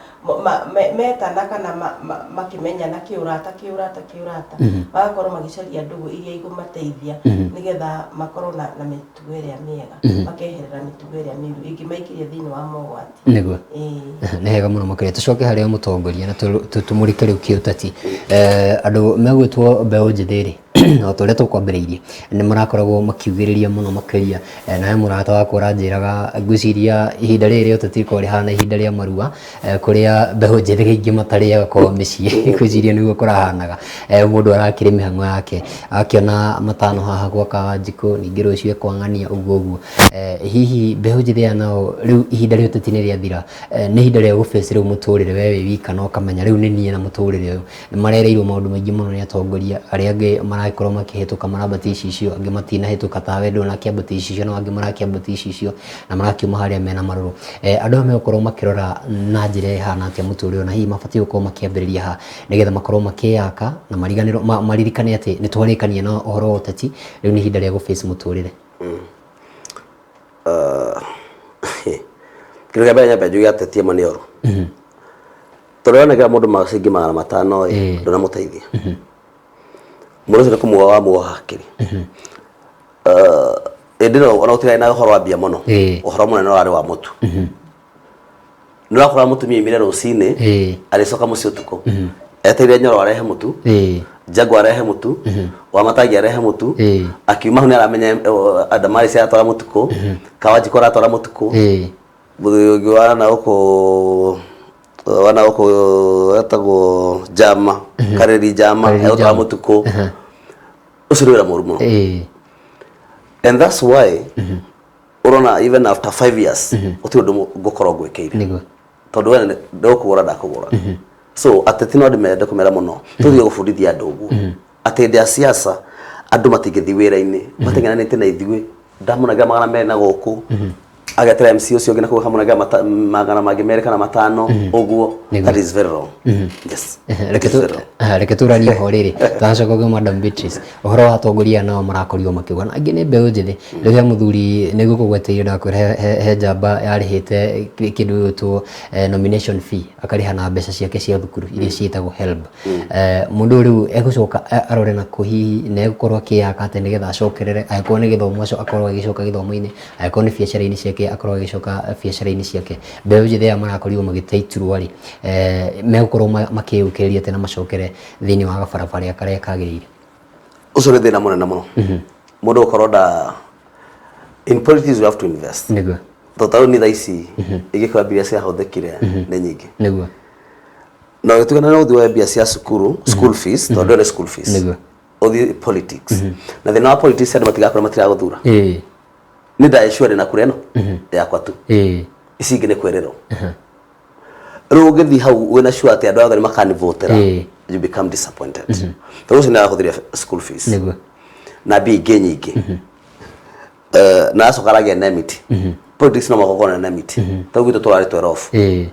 metana kana makĩmenyana kĩũrata kĩũrata kĩũrata, magakorwo magĩcaria ndũgũ iria ikũmateithia nĩgetha makorwo na mĩtugo ĩrĩa mĩega, makeherera mĩtugo ĩrĩa mĩũru ĩngĩmaingĩria thĩinĩ wa mogwati. Nĩguo. Ĩĩ. Nĩ hega mũno makĩria. Tũcoke harĩ o mũtongoria na tũmũrĩke rĩu kĩũteti. Andũ megwĩtwo mbeũ njĩthĩ rĩ, o ta ũrĩa tũkwambĩrĩirie, nĩ marakoragwo makiugĩrĩria mũno makĩria. Na he mũrata wakwa ũranjĩraga, ngwĩciria ihinda rĩrĩ rĩa ũteti rĩkoragwo rĩhana ihinda rĩa marua, kũrĩa mbeũ njĩthĩ kaingĩ matarĩaga kwao mĩciĩ, ngwĩciria nĩguo kũrahanaga. Mũndũ arakĩrĩ mĩhang'o yake, akĩona matano haha gwa Kawanjikũ, ningĩ rũciũ ekwang'ania ũguo ũguo. Hihi mbeũ njĩthĩ aya nao rĩu ihinda rĩa ũteti nĩ rĩathira, nĩ ihinda rĩa gũ face rĩu mũtũrĩre we wĩ wika na ũkamenya rĩu nĩ niĩ na mũtũrĩre ũyũ. Nĩ marereirwo maũndũ maingĩ mũno nĩ atongoria arĩa angĩ maragĩkorwo makĩhĩtũka marambatia icicio, angĩ matinahĩtũka tawe ndũnakĩambatia icicio no angĩ marakĩambatia icicio na marakiuma harĩa mena marũrũ. Andũ aya megũkorwo makĩrora na njĩra ĩhana atĩa mũtũrĩre ũyũ na hihi mabatiĩ gũkorwo makĩambĩrĩria ha nĩgetha makorwo makĩyaka na mariganĩrwo, maririkane atĩ nĩ twarĩkania na ũhoro wa ũteti, rĩu nĩ ihinda rĩa gũ face mũtũrĩre. Kĩndũ kĩa mbere nyambe njuge ateti amwe nĩ oru. Tondũ wanengera mũndũ ciringi 500 ĩ, ndũnamũteithia. Mũndũ ũcio nĩ kũmuoha wamuoha hakiri. Hĩndĩ ĩno ona gũtirarĩ na ũhoro wa mbia mũno, ũhoro mũnene ũrarĩ wa mũtu. Nĩ ũrakora mũtumia aumire rũcinĩ, agĩcoka mũciĩ ũtukũ, etereire Nyoro arehe mũtu, Jaguar arehe mũtu, Wamatangi arehe mũtu, akiuma hau nĩ aramenya Damaris aratwara mũtu kũ, Kawanjikũ aratwara mũtu kũ, Mũthuri ũngĩ wa na gũkũ wa na gũkũ etagwo Jama, Kareri Jama, Kareri egũtwara Jama. mũtu kũ. Ũcio nĩ wĩra mũru mũno. And that's why ũrona even after 5 years gũtirĩ ũndũ ngũkorwo ngwĩkĩire. Tondũ we ndũkũgũra ndakũgũra. So ateti no ndĩmende kũmera mũno, tũthiĩ gũbundithia andũ ũguo atĩ hĩndĩ ya siasa andũ matingĩthiĩ wĩra-inĩ mateng'eranĩte na ithuĩ. Ndamũnengera 200 na gũkũ, agetera MC ũcio ũngĩ na kũu akamũnengera magana mangĩ merĩ kana matano ũguo. That is very wrong, yes. Reke It is very wrong. Reke tũranie ho rĩrĩ tũracoka kwĩ Madam Beatrice, ũhoro wa atongoria aya nao marakorirwo makiuga na angĩ nĩ mbeũ njĩthĩ. Rĩu he mũthuri nĩguo kũgweteire ndakwĩra he njamba yarĩhĩte kĩndũ gĩgwĩtwo nomination fee, akarĩha na mbeca ciake cia thukuru iria ciĩtagwo HELB. Mũndũ ũyũ rĩu egũcoka arore nakũ hihi na egũkorwo akĩyaka atĩa nĩgetha acokerere, angĩkorwo nĩ gĩthomo akorwo agĩcoka gĩthomo-inĩ, angĩkorwo nĩ biacara-inĩ ciake akorwo agĩcoka biacara-inĩ ciake. Mbeũ njĩthĩ aya marakorirwo magĩte iturwa rĩ, megũkorwo makĩyũkĩrĩria atĩa na macokere thĩinĩ wa gabarabara karĩa kagĩrĩire? Ũcio nĩ thĩna mũnene mũno mũndũ gũkorwo nda in politics you have to invest. Tondũ ta rĩu nĩ thaa ici ingĩkora mbia ciahũthĩkire nĩ nyingĩ. Na ũgĩtuĩka na ũthiĩ woe mbia cia cukuru, school fees, tondũ ndĩrĩ school fees, ũthiĩ politics. Na thĩna wa politics, andũ matigakorwo matiragũthura. Nĩ ndaĩcua ndĩna kura ĩno yakwa tu, ici ingĩ nĩ kwĩrĩrwo. Rĩu ũngĩthiĩ hau wĩna sure atĩ andũ othe nĩ makanivotera, you become disappointed, tondũ ũcio nĩ arahũthĩria school fees na mbia ingĩ nyingĩ. Na acoka aragia enmity. Politics no mũhaka ũkorwo na enmity. Ta rĩu gwitũ tũrarĩ 12,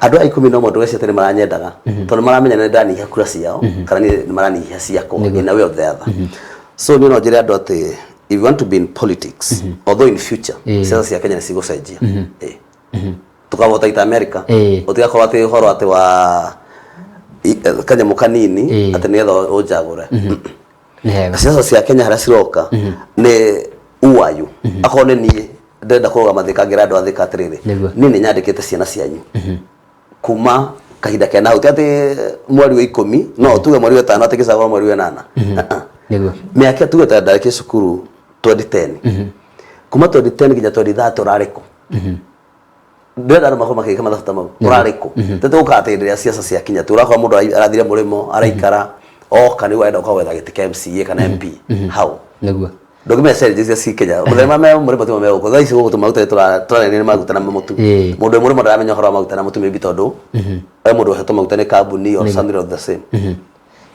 andũ aya 11 ndũgeciria atĩ nĩ maranyendaga, tondũ nĩ maramenya nĩ ndanyihia kura ciao kana niĩ nĩ maranyihia ciakwa in a way or the other. So niĩ no njĩre andũ atĩ if you want to be in politics, although in future siasa cia Kenya nĩ cigũcenjia, tũkavota ita America, ũtigakorwo atĩ ũhoro atĩ wa kanyamũ kanini atĩ nĩgetha ũnjagũre. Nĩ hega. Siasa cia Kenya harĩa ciroka nĩ who are you. Akorwo nĩ niĩ ndĩrenda kũrũgama Thika, ngĩra andũ a Thika atĩrĩrĩ, niĩ nĩ nyandĩkĩte ciana cianyu kuma kahinda kena hau, ti atĩ mweri wa 10, no tuge mweri wa 5, atĩ gĩcagũra mweri wa 8. Mĩaka tuge ta ndarĩkia cukuru 2010, kuma 2010 nginya 2030 ũrarĩ kũ? Ndĩrenda andũ makorwo makĩka mathabu ta mau, ũrarĩ kũ? Tete gũka atĩ hĩndĩ ĩrĩa ciaca ciakinya tu ũrakora mũndũ arathire mũrĩmo araikara oka nĩguo arenda gũka gwetha gĩtĩ kĩa MCA kana MP hau. Ndũngĩmenya challenges iria ci Kenya. Mũthenya me mũrĩmo timo me gũkũ thaa ici gũkũ tũmaguta tũranenia nĩ maguta na mũtu. Mũndũ wĩ mũrĩmo ndaramenya ũhoro wa maguta na mũtu, maybe tondũ he mũndũ ũhetwo maguta nĩ kambuni or something of the same.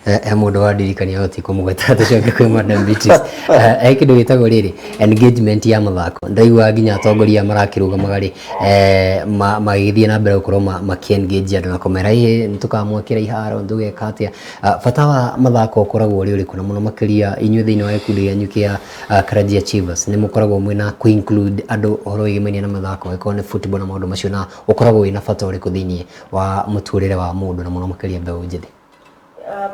He mũndũ wandirikania no tikũmũgweta, tũcoke kwĩ Madam Beatrice. He kĩndũ gĩtagwo rĩrĩ engagement ya mathako. Ndaigua nginya atongoria marakĩrũgamaga rĩ, magĩgĩthiĩ na mbere gũkorwo makĩ engage andũ na kũmera ĩ nĩ tũkamwakĩra iharo, nĩ tũgeka atĩa. Bata wa mathako ũkoragwo ũrĩ ũrĩkũ, na mũno makĩria inyuĩ thĩinĩ wa gĩkundi gĩanyu kĩa Karanjia Achievers nĩ mũkoragwo mwĩna kũ include andũ ũhoro wĩgĩmainie na mathako, angĩkorwo nĩ football na maũndũ macio, na ũkoragwo wĩna bata ũrĩkũ thĩinĩ wa mũtũrĩre wa mũndũ na mũno makĩria mbeũ njĩthĩ?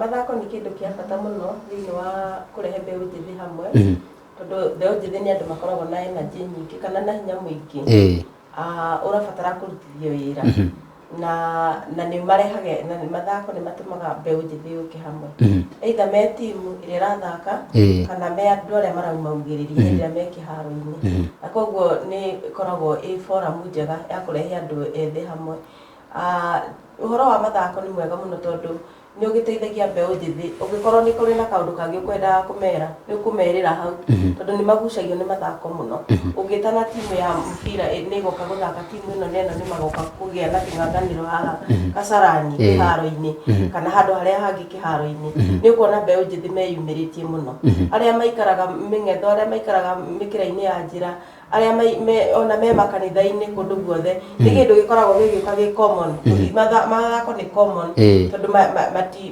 Mathako nĩ kĩndũ kĩa bata mũno thĩinĩ wa kũrehe mbeũ njĩthĩ hamwe. Tondũ mbeũ njĩthĩ nĩ andũ makoragwo na energy nyingĩ kana na hinya mũingĩ. Ũrabatara kũrutithio wĩra na nĩ marehage na nĩ mathako nĩ matũmaga mbeũ njĩthĩ yũke hamwe, either me timu ĩrĩa ĩrathaka kana me andũ arĩa maraumaugĩrĩria hĩndĩ ĩrĩa me kĩharo-inĩ. Na koguo nĩ ĩkoragwo ĩ forum njega ya kũrehe andũ ethĩ hamwe. Ũhoro wa mathako nĩ mwega mũno tondũ nĩ ũgĩteithagia mbeũ njĩthĩ. Ũngĩkorwo nĩ kũrĩ na kaũndũ kangĩ ũkwendaga kũmera, nĩ ũkũmerĩra hau, tondũ nĩ magucagio nĩ mathako mũno. Ũngĩtana timu ya mũbira nĩ ĩgoka gũthaka timu ĩno na ĩno, nĩ magoka kũgĩa na kĩng'ang'anĩro haha Kasarani kĩharo-inĩ kana handũ harĩa hangĩ kĩharo-inĩ, nĩ ũkuona mbeũ njĩthĩ meyumĩrĩtie mũno, arĩa maikaraga mĩng'etho, arĩa maikaraga mĩkĩra-inĩ ya njĩra, arĩa ona me makanitha-inĩ, kũndũ guothe. Nĩ kĩndũ gĩkoragwo gĩgĩũka gĩ common. Mathako nĩ common tondũ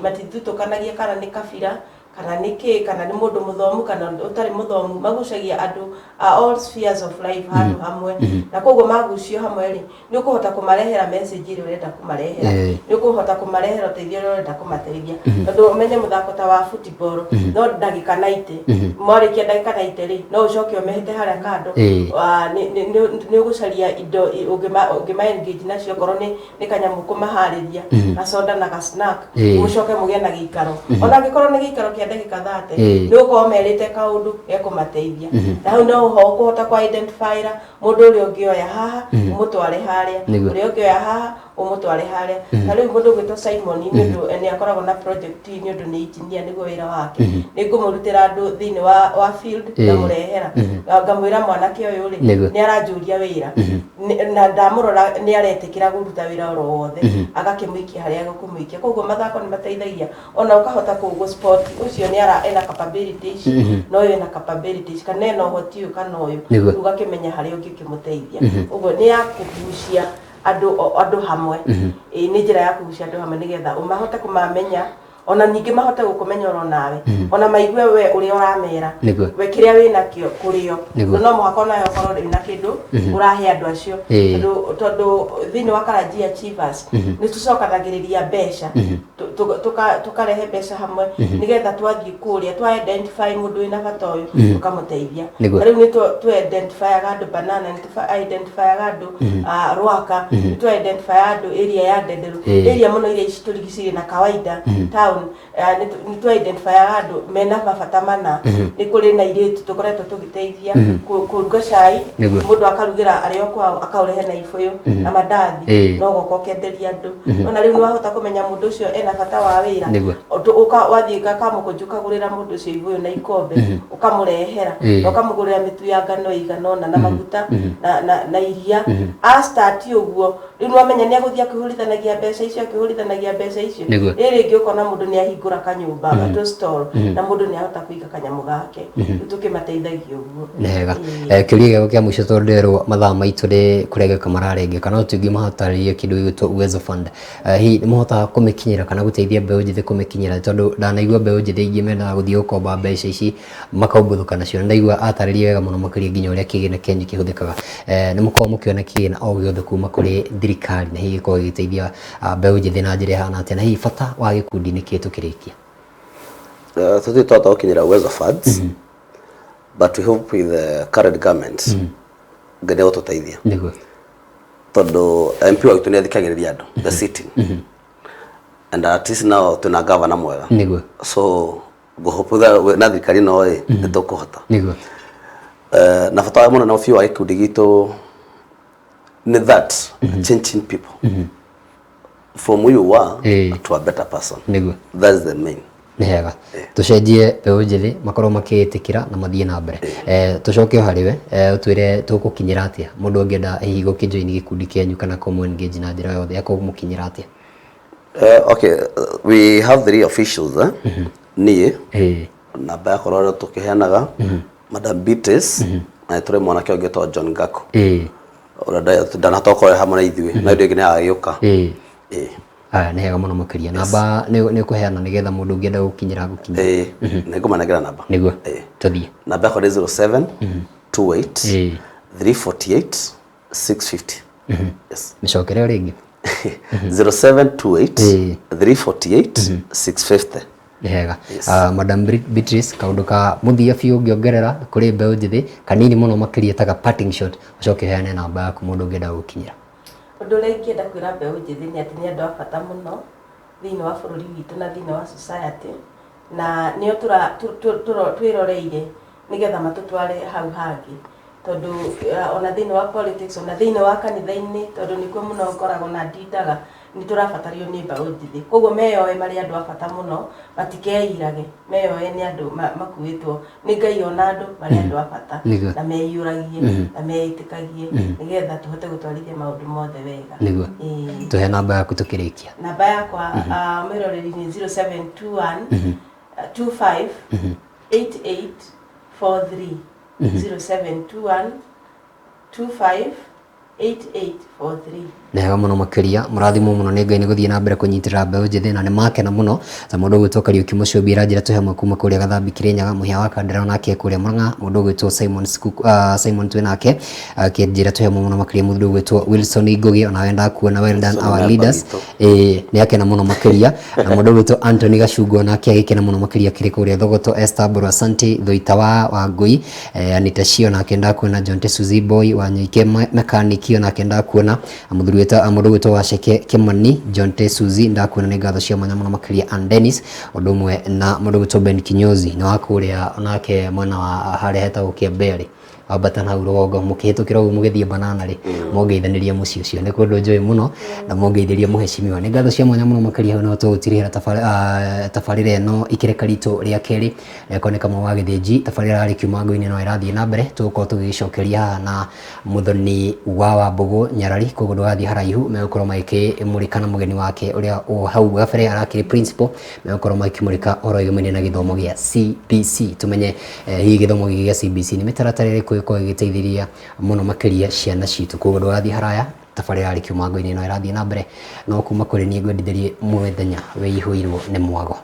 matithutũkanagia kana nĩ kabira kana nĩ kĩ, kana nĩ mũndũ mũthomu kana ũtarĩ mũthomu. Magucagia andũ a all spheres of life handũ hamwe, na koguo magucio hamwe rĩ, nĩ ũkũhota kũmarehera message ĩrĩa ũrenda kũmarehera, nĩ ũkũhota kũmarehera ũteithio ũrĩa ũrenda kũmateithia, tondũ ũmenye mũthako ta wa football no ndagĩka 90. Mwarĩkia ndagĩka 90 rĩ, no ũcoke ũmehete harĩa kando. Nĩ ũgũcaria indo ũngĩma engage nacio, okorwo nĩ kanyamũ kũmaharĩria, gacoda na ga snack, mũcoke mũgĩe na gĩikaro, ona angĩkorwo nĩ gĩikaro kĩa ndagĩka 30, nĩ ũgũkorwo merĩte kaũndũ gekũmateithia. Na hau no ho ũkũhota kwa identify mũndũ ũrĩa ũngĩoya haha ũmũtware harĩa, ũrĩa ũngĩoya haha ũmũtware harĩa. Ta rĩu mũndũ ũgwĩtwo Simon, nĩ ũndũ nĩ akoragwo na project, nĩ ũndũ nĩ engineer, nĩguo wĩra wake, nĩ ngũmũrutĩra andũ thĩinĩ wa field, ngamũrehera, ngamwĩra mwanake ũyũ rĩ, nĩ aranjũria wĩra. Na ndamũrora nĩ aretĩkĩra kũruta wĩra oro wothe, agakĩmũikia harĩa egũkũmũikia. Koguo mathako nĩ mateithagia ona ũkahota kũgũ sport ũcio nĩ ara ena capability ici, na ũyũ ena capability ici, kana ena ũhoti ũyũ kana ũyũ. Rĩu ũgakĩmenya harĩa ũngĩkĩmũteithia. Ũguo nĩ ya kũgucia andũ hamwe. Ĩĩ, nĩ njĩra ya kũgucia andũ hamwe nĩgetha ũmahote kũmamenya, ona ningĩ mahote gũkũmenya oro nawe, ona maigue we ũrĩa ũramera, we kĩrĩa wĩnakĩo kũrĩo. No mũhaka onawe ũkorwo wĩna kĩndũ ũrahe andũ acio, tondũ thĩinĩ wa Karanjia Achievers nĩ tũcokanagĩrĩria mbeca, tũkarehe mbeca hamwe nĩgetha twathiĩ kũrĩa twa identify mũndũ wĩna bata ũyũ, tũkamũteithia. Ta rĩu nĩ tũ identifyaga andũ Banana, nĩ tũ identifyaga andũ Rwaka, nĩ tũ identifyaga andũ area ya Ndenderu, area mũno iria ici tũrigicĩirie na kawaida town. Nĩ tũ identifyaga andũ mena mabata mana. Nĩ kũrĩ na airĩtu tũkoretwo tũgĩteithia kũruga cai, mũndũ akarugĩra arĩ o kwao, akaũrehe na ibũyũ na mandathi, no goka ũkenderia andũ. Ona rĩu nĩ wahota kũmenya mũndũ ũcio ena bata wa wĩra. Wathiĩ kamũkũnjũ, ũkagũrĩra mũndũ ũcio ibũyũ na ikombe, ũkamũrehera na ũkamũgũrĩra mĩtu ya ngano ĩigana ũna na maguta na iria. A start ũguo, rĩu nĩwamenya nĩ agũthiĩ akĩhũrithanagia mbeca icio, akĩhũrithanagia mbeca icio. Rĩrĩ rĩngĩ ũkona mũndũ nĩ ahingũra kanyũmba gatũ stall, na mũndũ nĩ ahota kũiga kanyamũ gake. Rĩu tũkĩmateithagia ũguo. Nĩ hega. Kĩũria gĩakwa kĩa mũico, tondũ nderwo mathaa maitũ nĩ kũrengeka mararengeka, no tũngĩmatarĩria kĩndũ gĩgwĩtwo Uwezo Fund. Hihi nĩ mũhotaga kũmĩkinyĩra kana gũteithia mbeũ njĩthĩ kũmĩkinyĩra? Tondũ ndanaigua mbeũ njĩthĩ ingĩ mendaga gũthiĩ gũkomba mbeca ici makaumbũthũka nacio, na ndaigua atarĩria wega mũno makĩria nginya ũrĩa kĩgĩna kĩanyu kĩhũthĩkaga. Nĩ mũkoragwo mũkĩona kĩgĩna o gĩothe kuma kũrĩ thirikari, na hihi gĩkoragwo gĩgĩteithia mbeũ njĩthĩ na njĩra ĩhana atĩa, na hihi bata wa gĩkundi nĩ kĩĩ tũkĩrĩkia? Tũtirĩ twahota gũkinyĩra Uwezo Funds, but we hope with the current government Ngai nĩ egũtũteithia, tondũ MP wa gwitũ nĩ athikagĩrĩria andũ, the sitting, and at least now twĩna governor mwega. So ngũhope na thirikari ĩno ĩ nĩ tũkũhota. Na bata wa mũnene biũ wa gĩkundi gitũ nĩ that changing people from who you are to a better person. That's the main. Nĩ hega tũcenjie mbeũ njĩthĩ makorwo makĩĩtĩkĩra na mathiĩ na mbere. Tũcoke o harĩ we, ũtwĩre tũgũkinyĩra atĩa mũndũ angĩenda hihi gũkĩjoin gĩkundi kĩanyu kana kũmũ engage na njĩra yothe, akũmũkinyĩra atĩa? Okay, we have three officials, eh? Niĩ namba yakwa ĩrĩa tũkĩheanaga, Madam Beatrice, na nĩ tũrĩ mwanake ũngĩ wĩtagwo John Gako, ũrĩa ndanahota gũkorwo hamwe na ithuĩ, na ũndũ ũngĩ nĩ agagĩũka. Ĩĩ. Aya, nĩ hega mũno makĩria. Namba nĩ ũkũheana nĩgetha mũndũ ũngĩenda gũkinyĩra gũkinyĩra? Ĩĩ, nĩ ngũmanengera namba. Tũthiĩ. Namba yakwa nĩ 07 28 348 650. Yes. Mĩcokere o rĩngĩ. 0728 348 650. Nĩ hega. Yes. Madam Beatrice, kaũndũ ka mũthia biũ ũngĩongerera kũrĩ mbeũ njĩthĩ kanini mũno makĩria ta ga parting shot, ũcoke ũheane namba yaku mũndũ ũngĩenda gũkinyĩra. Ũndũ ũrĩa ingĩenda kwĩra mbeũ njĩthĩ nĩ atĩ nĩ andũ a bata mũno thĩinĩ wa bũrũri witũ na thĩinĩ wa society, na nĩo twĩroreire nĩgetha matũtware hau hangĩ. Tondũ ona thĩinĩ wa politics, ona thĩinĩ wa kanitha-inĩ, tondũ nĩkuo mũno ngoragwo na ndindaga, nĩ tũrabatario nĩ mbeũ njĩthĩ. Koguo meyoe marĩ andũ a bata mũno, matikeirage, meyoe nĩ andũ makuĩtwo nĩ Ngai ona andũ marĩ andũ a bata, na meyũragie, na meĩtĩkagie, nĩgetha tũhote gũtwarithia maũndũ mothe wega. Nĩguo. Tũhe namba yaku tũkĩrĩkia. Namba yakwa, mwĩroreri, nĩ 0721 25 88 43. 0721 25 8843. Nĩ hega mũno makĩria, mũrathimwo mũno nĩ Ngai nĩ gũthiĩ na mbere kũnyitĩrĩra mbeũ njĩthĩ na nĩ makena mũno ta mũndũ ũgwĩtwo Kariũki Mũcũmbi aranjĩra twĩ hamwe kuma kũrĩa Gathambi Kĩrĩnyaga, Mũhĩa wa Kandara onake kũrĩa Mũrang'a, mũndũ ũgwĩtwo Simon Sikuku, Simon twĩ nake akĩnjĩra twĩ hamwe mũno makĩria, mũndũ ũgwĩtwo Wilson Ngũgĩ onawe ndakuona, well done Wilson our nĩ leaders. witũ. Ĩĩ nĩ akena mũno makĩria, na mũndũ ũgwĩtwo Anthony Gacungwa onake agĩkena mũno makĩria akĩrĩ kũrĩa Thogoto, Esther Mbũrũ asante, Thuita wa Wangũi, Anita Shio onake ndakuona, John Suzy Boy wa Nyoike Mechanic onake ndakuona, mũthuri wĩtwa mũndũ ũgwĩtwo Waceke Kimani, John Suzy ndakuona, nĩ ngatho cia mwanya mũno makĩria, Ann Dennis ũndũ ũmwe na mũndũ ũgwĩtwo Ben Kinyozi nĩ wa kũrĩa onake mwena wa harĩa hetagwo Kĩambere, wambata na hau rũgongo mũkĩhĩtũkĩra ũguo mũgĩthiĩ banana rĩ, mũngeithanĩria mũciĩ ũcio nĩ kũndũ njũĩ mũno na mũngeithĩria mũhecimiwa. Nĩ ngatho cia mwanya mũno makĩria. Hau no tũgũtirihĩra tabarĩra ĩno ikĩreka ritũ rĩa kerĩ rĩakwa nĩ Kamau wa Gĩthĩnji. Tabarĩra yarĩ Kiuma Ngũinĩ no ĩrathiĩ na mbere, tũgũkorwo tũgĩgĩcokeria haha na Mũthoni wa Wambũgũ Nyarari, koguo ndũgathiĩ haraihu, megũkorwo magĩkĩmũrĩka na mũgeni wake ũrĩa o hau gabere arakĩrĩ principal, megũkorwo magĩkĩmũrĩka ũhoro wĩgamaine na gĩthomo gĩa CBC, tũmenye hihi gĩthomo gĩkĩ gĩa CBC nĩ mĩtaratara ĩrĩkũ ĩkoragwo ĩgĩteithĩrĩria mũno makĩria ciana citũ. Koguo ndũgathiĩ haraya, tabarĩra yarĩ Kiuma Ngũinĩ no ĩrathiĩ na mbere, no kuma kũrĩ niĩ ngwendithĩrie mũthenya wĩihũirwo nĩ mwago.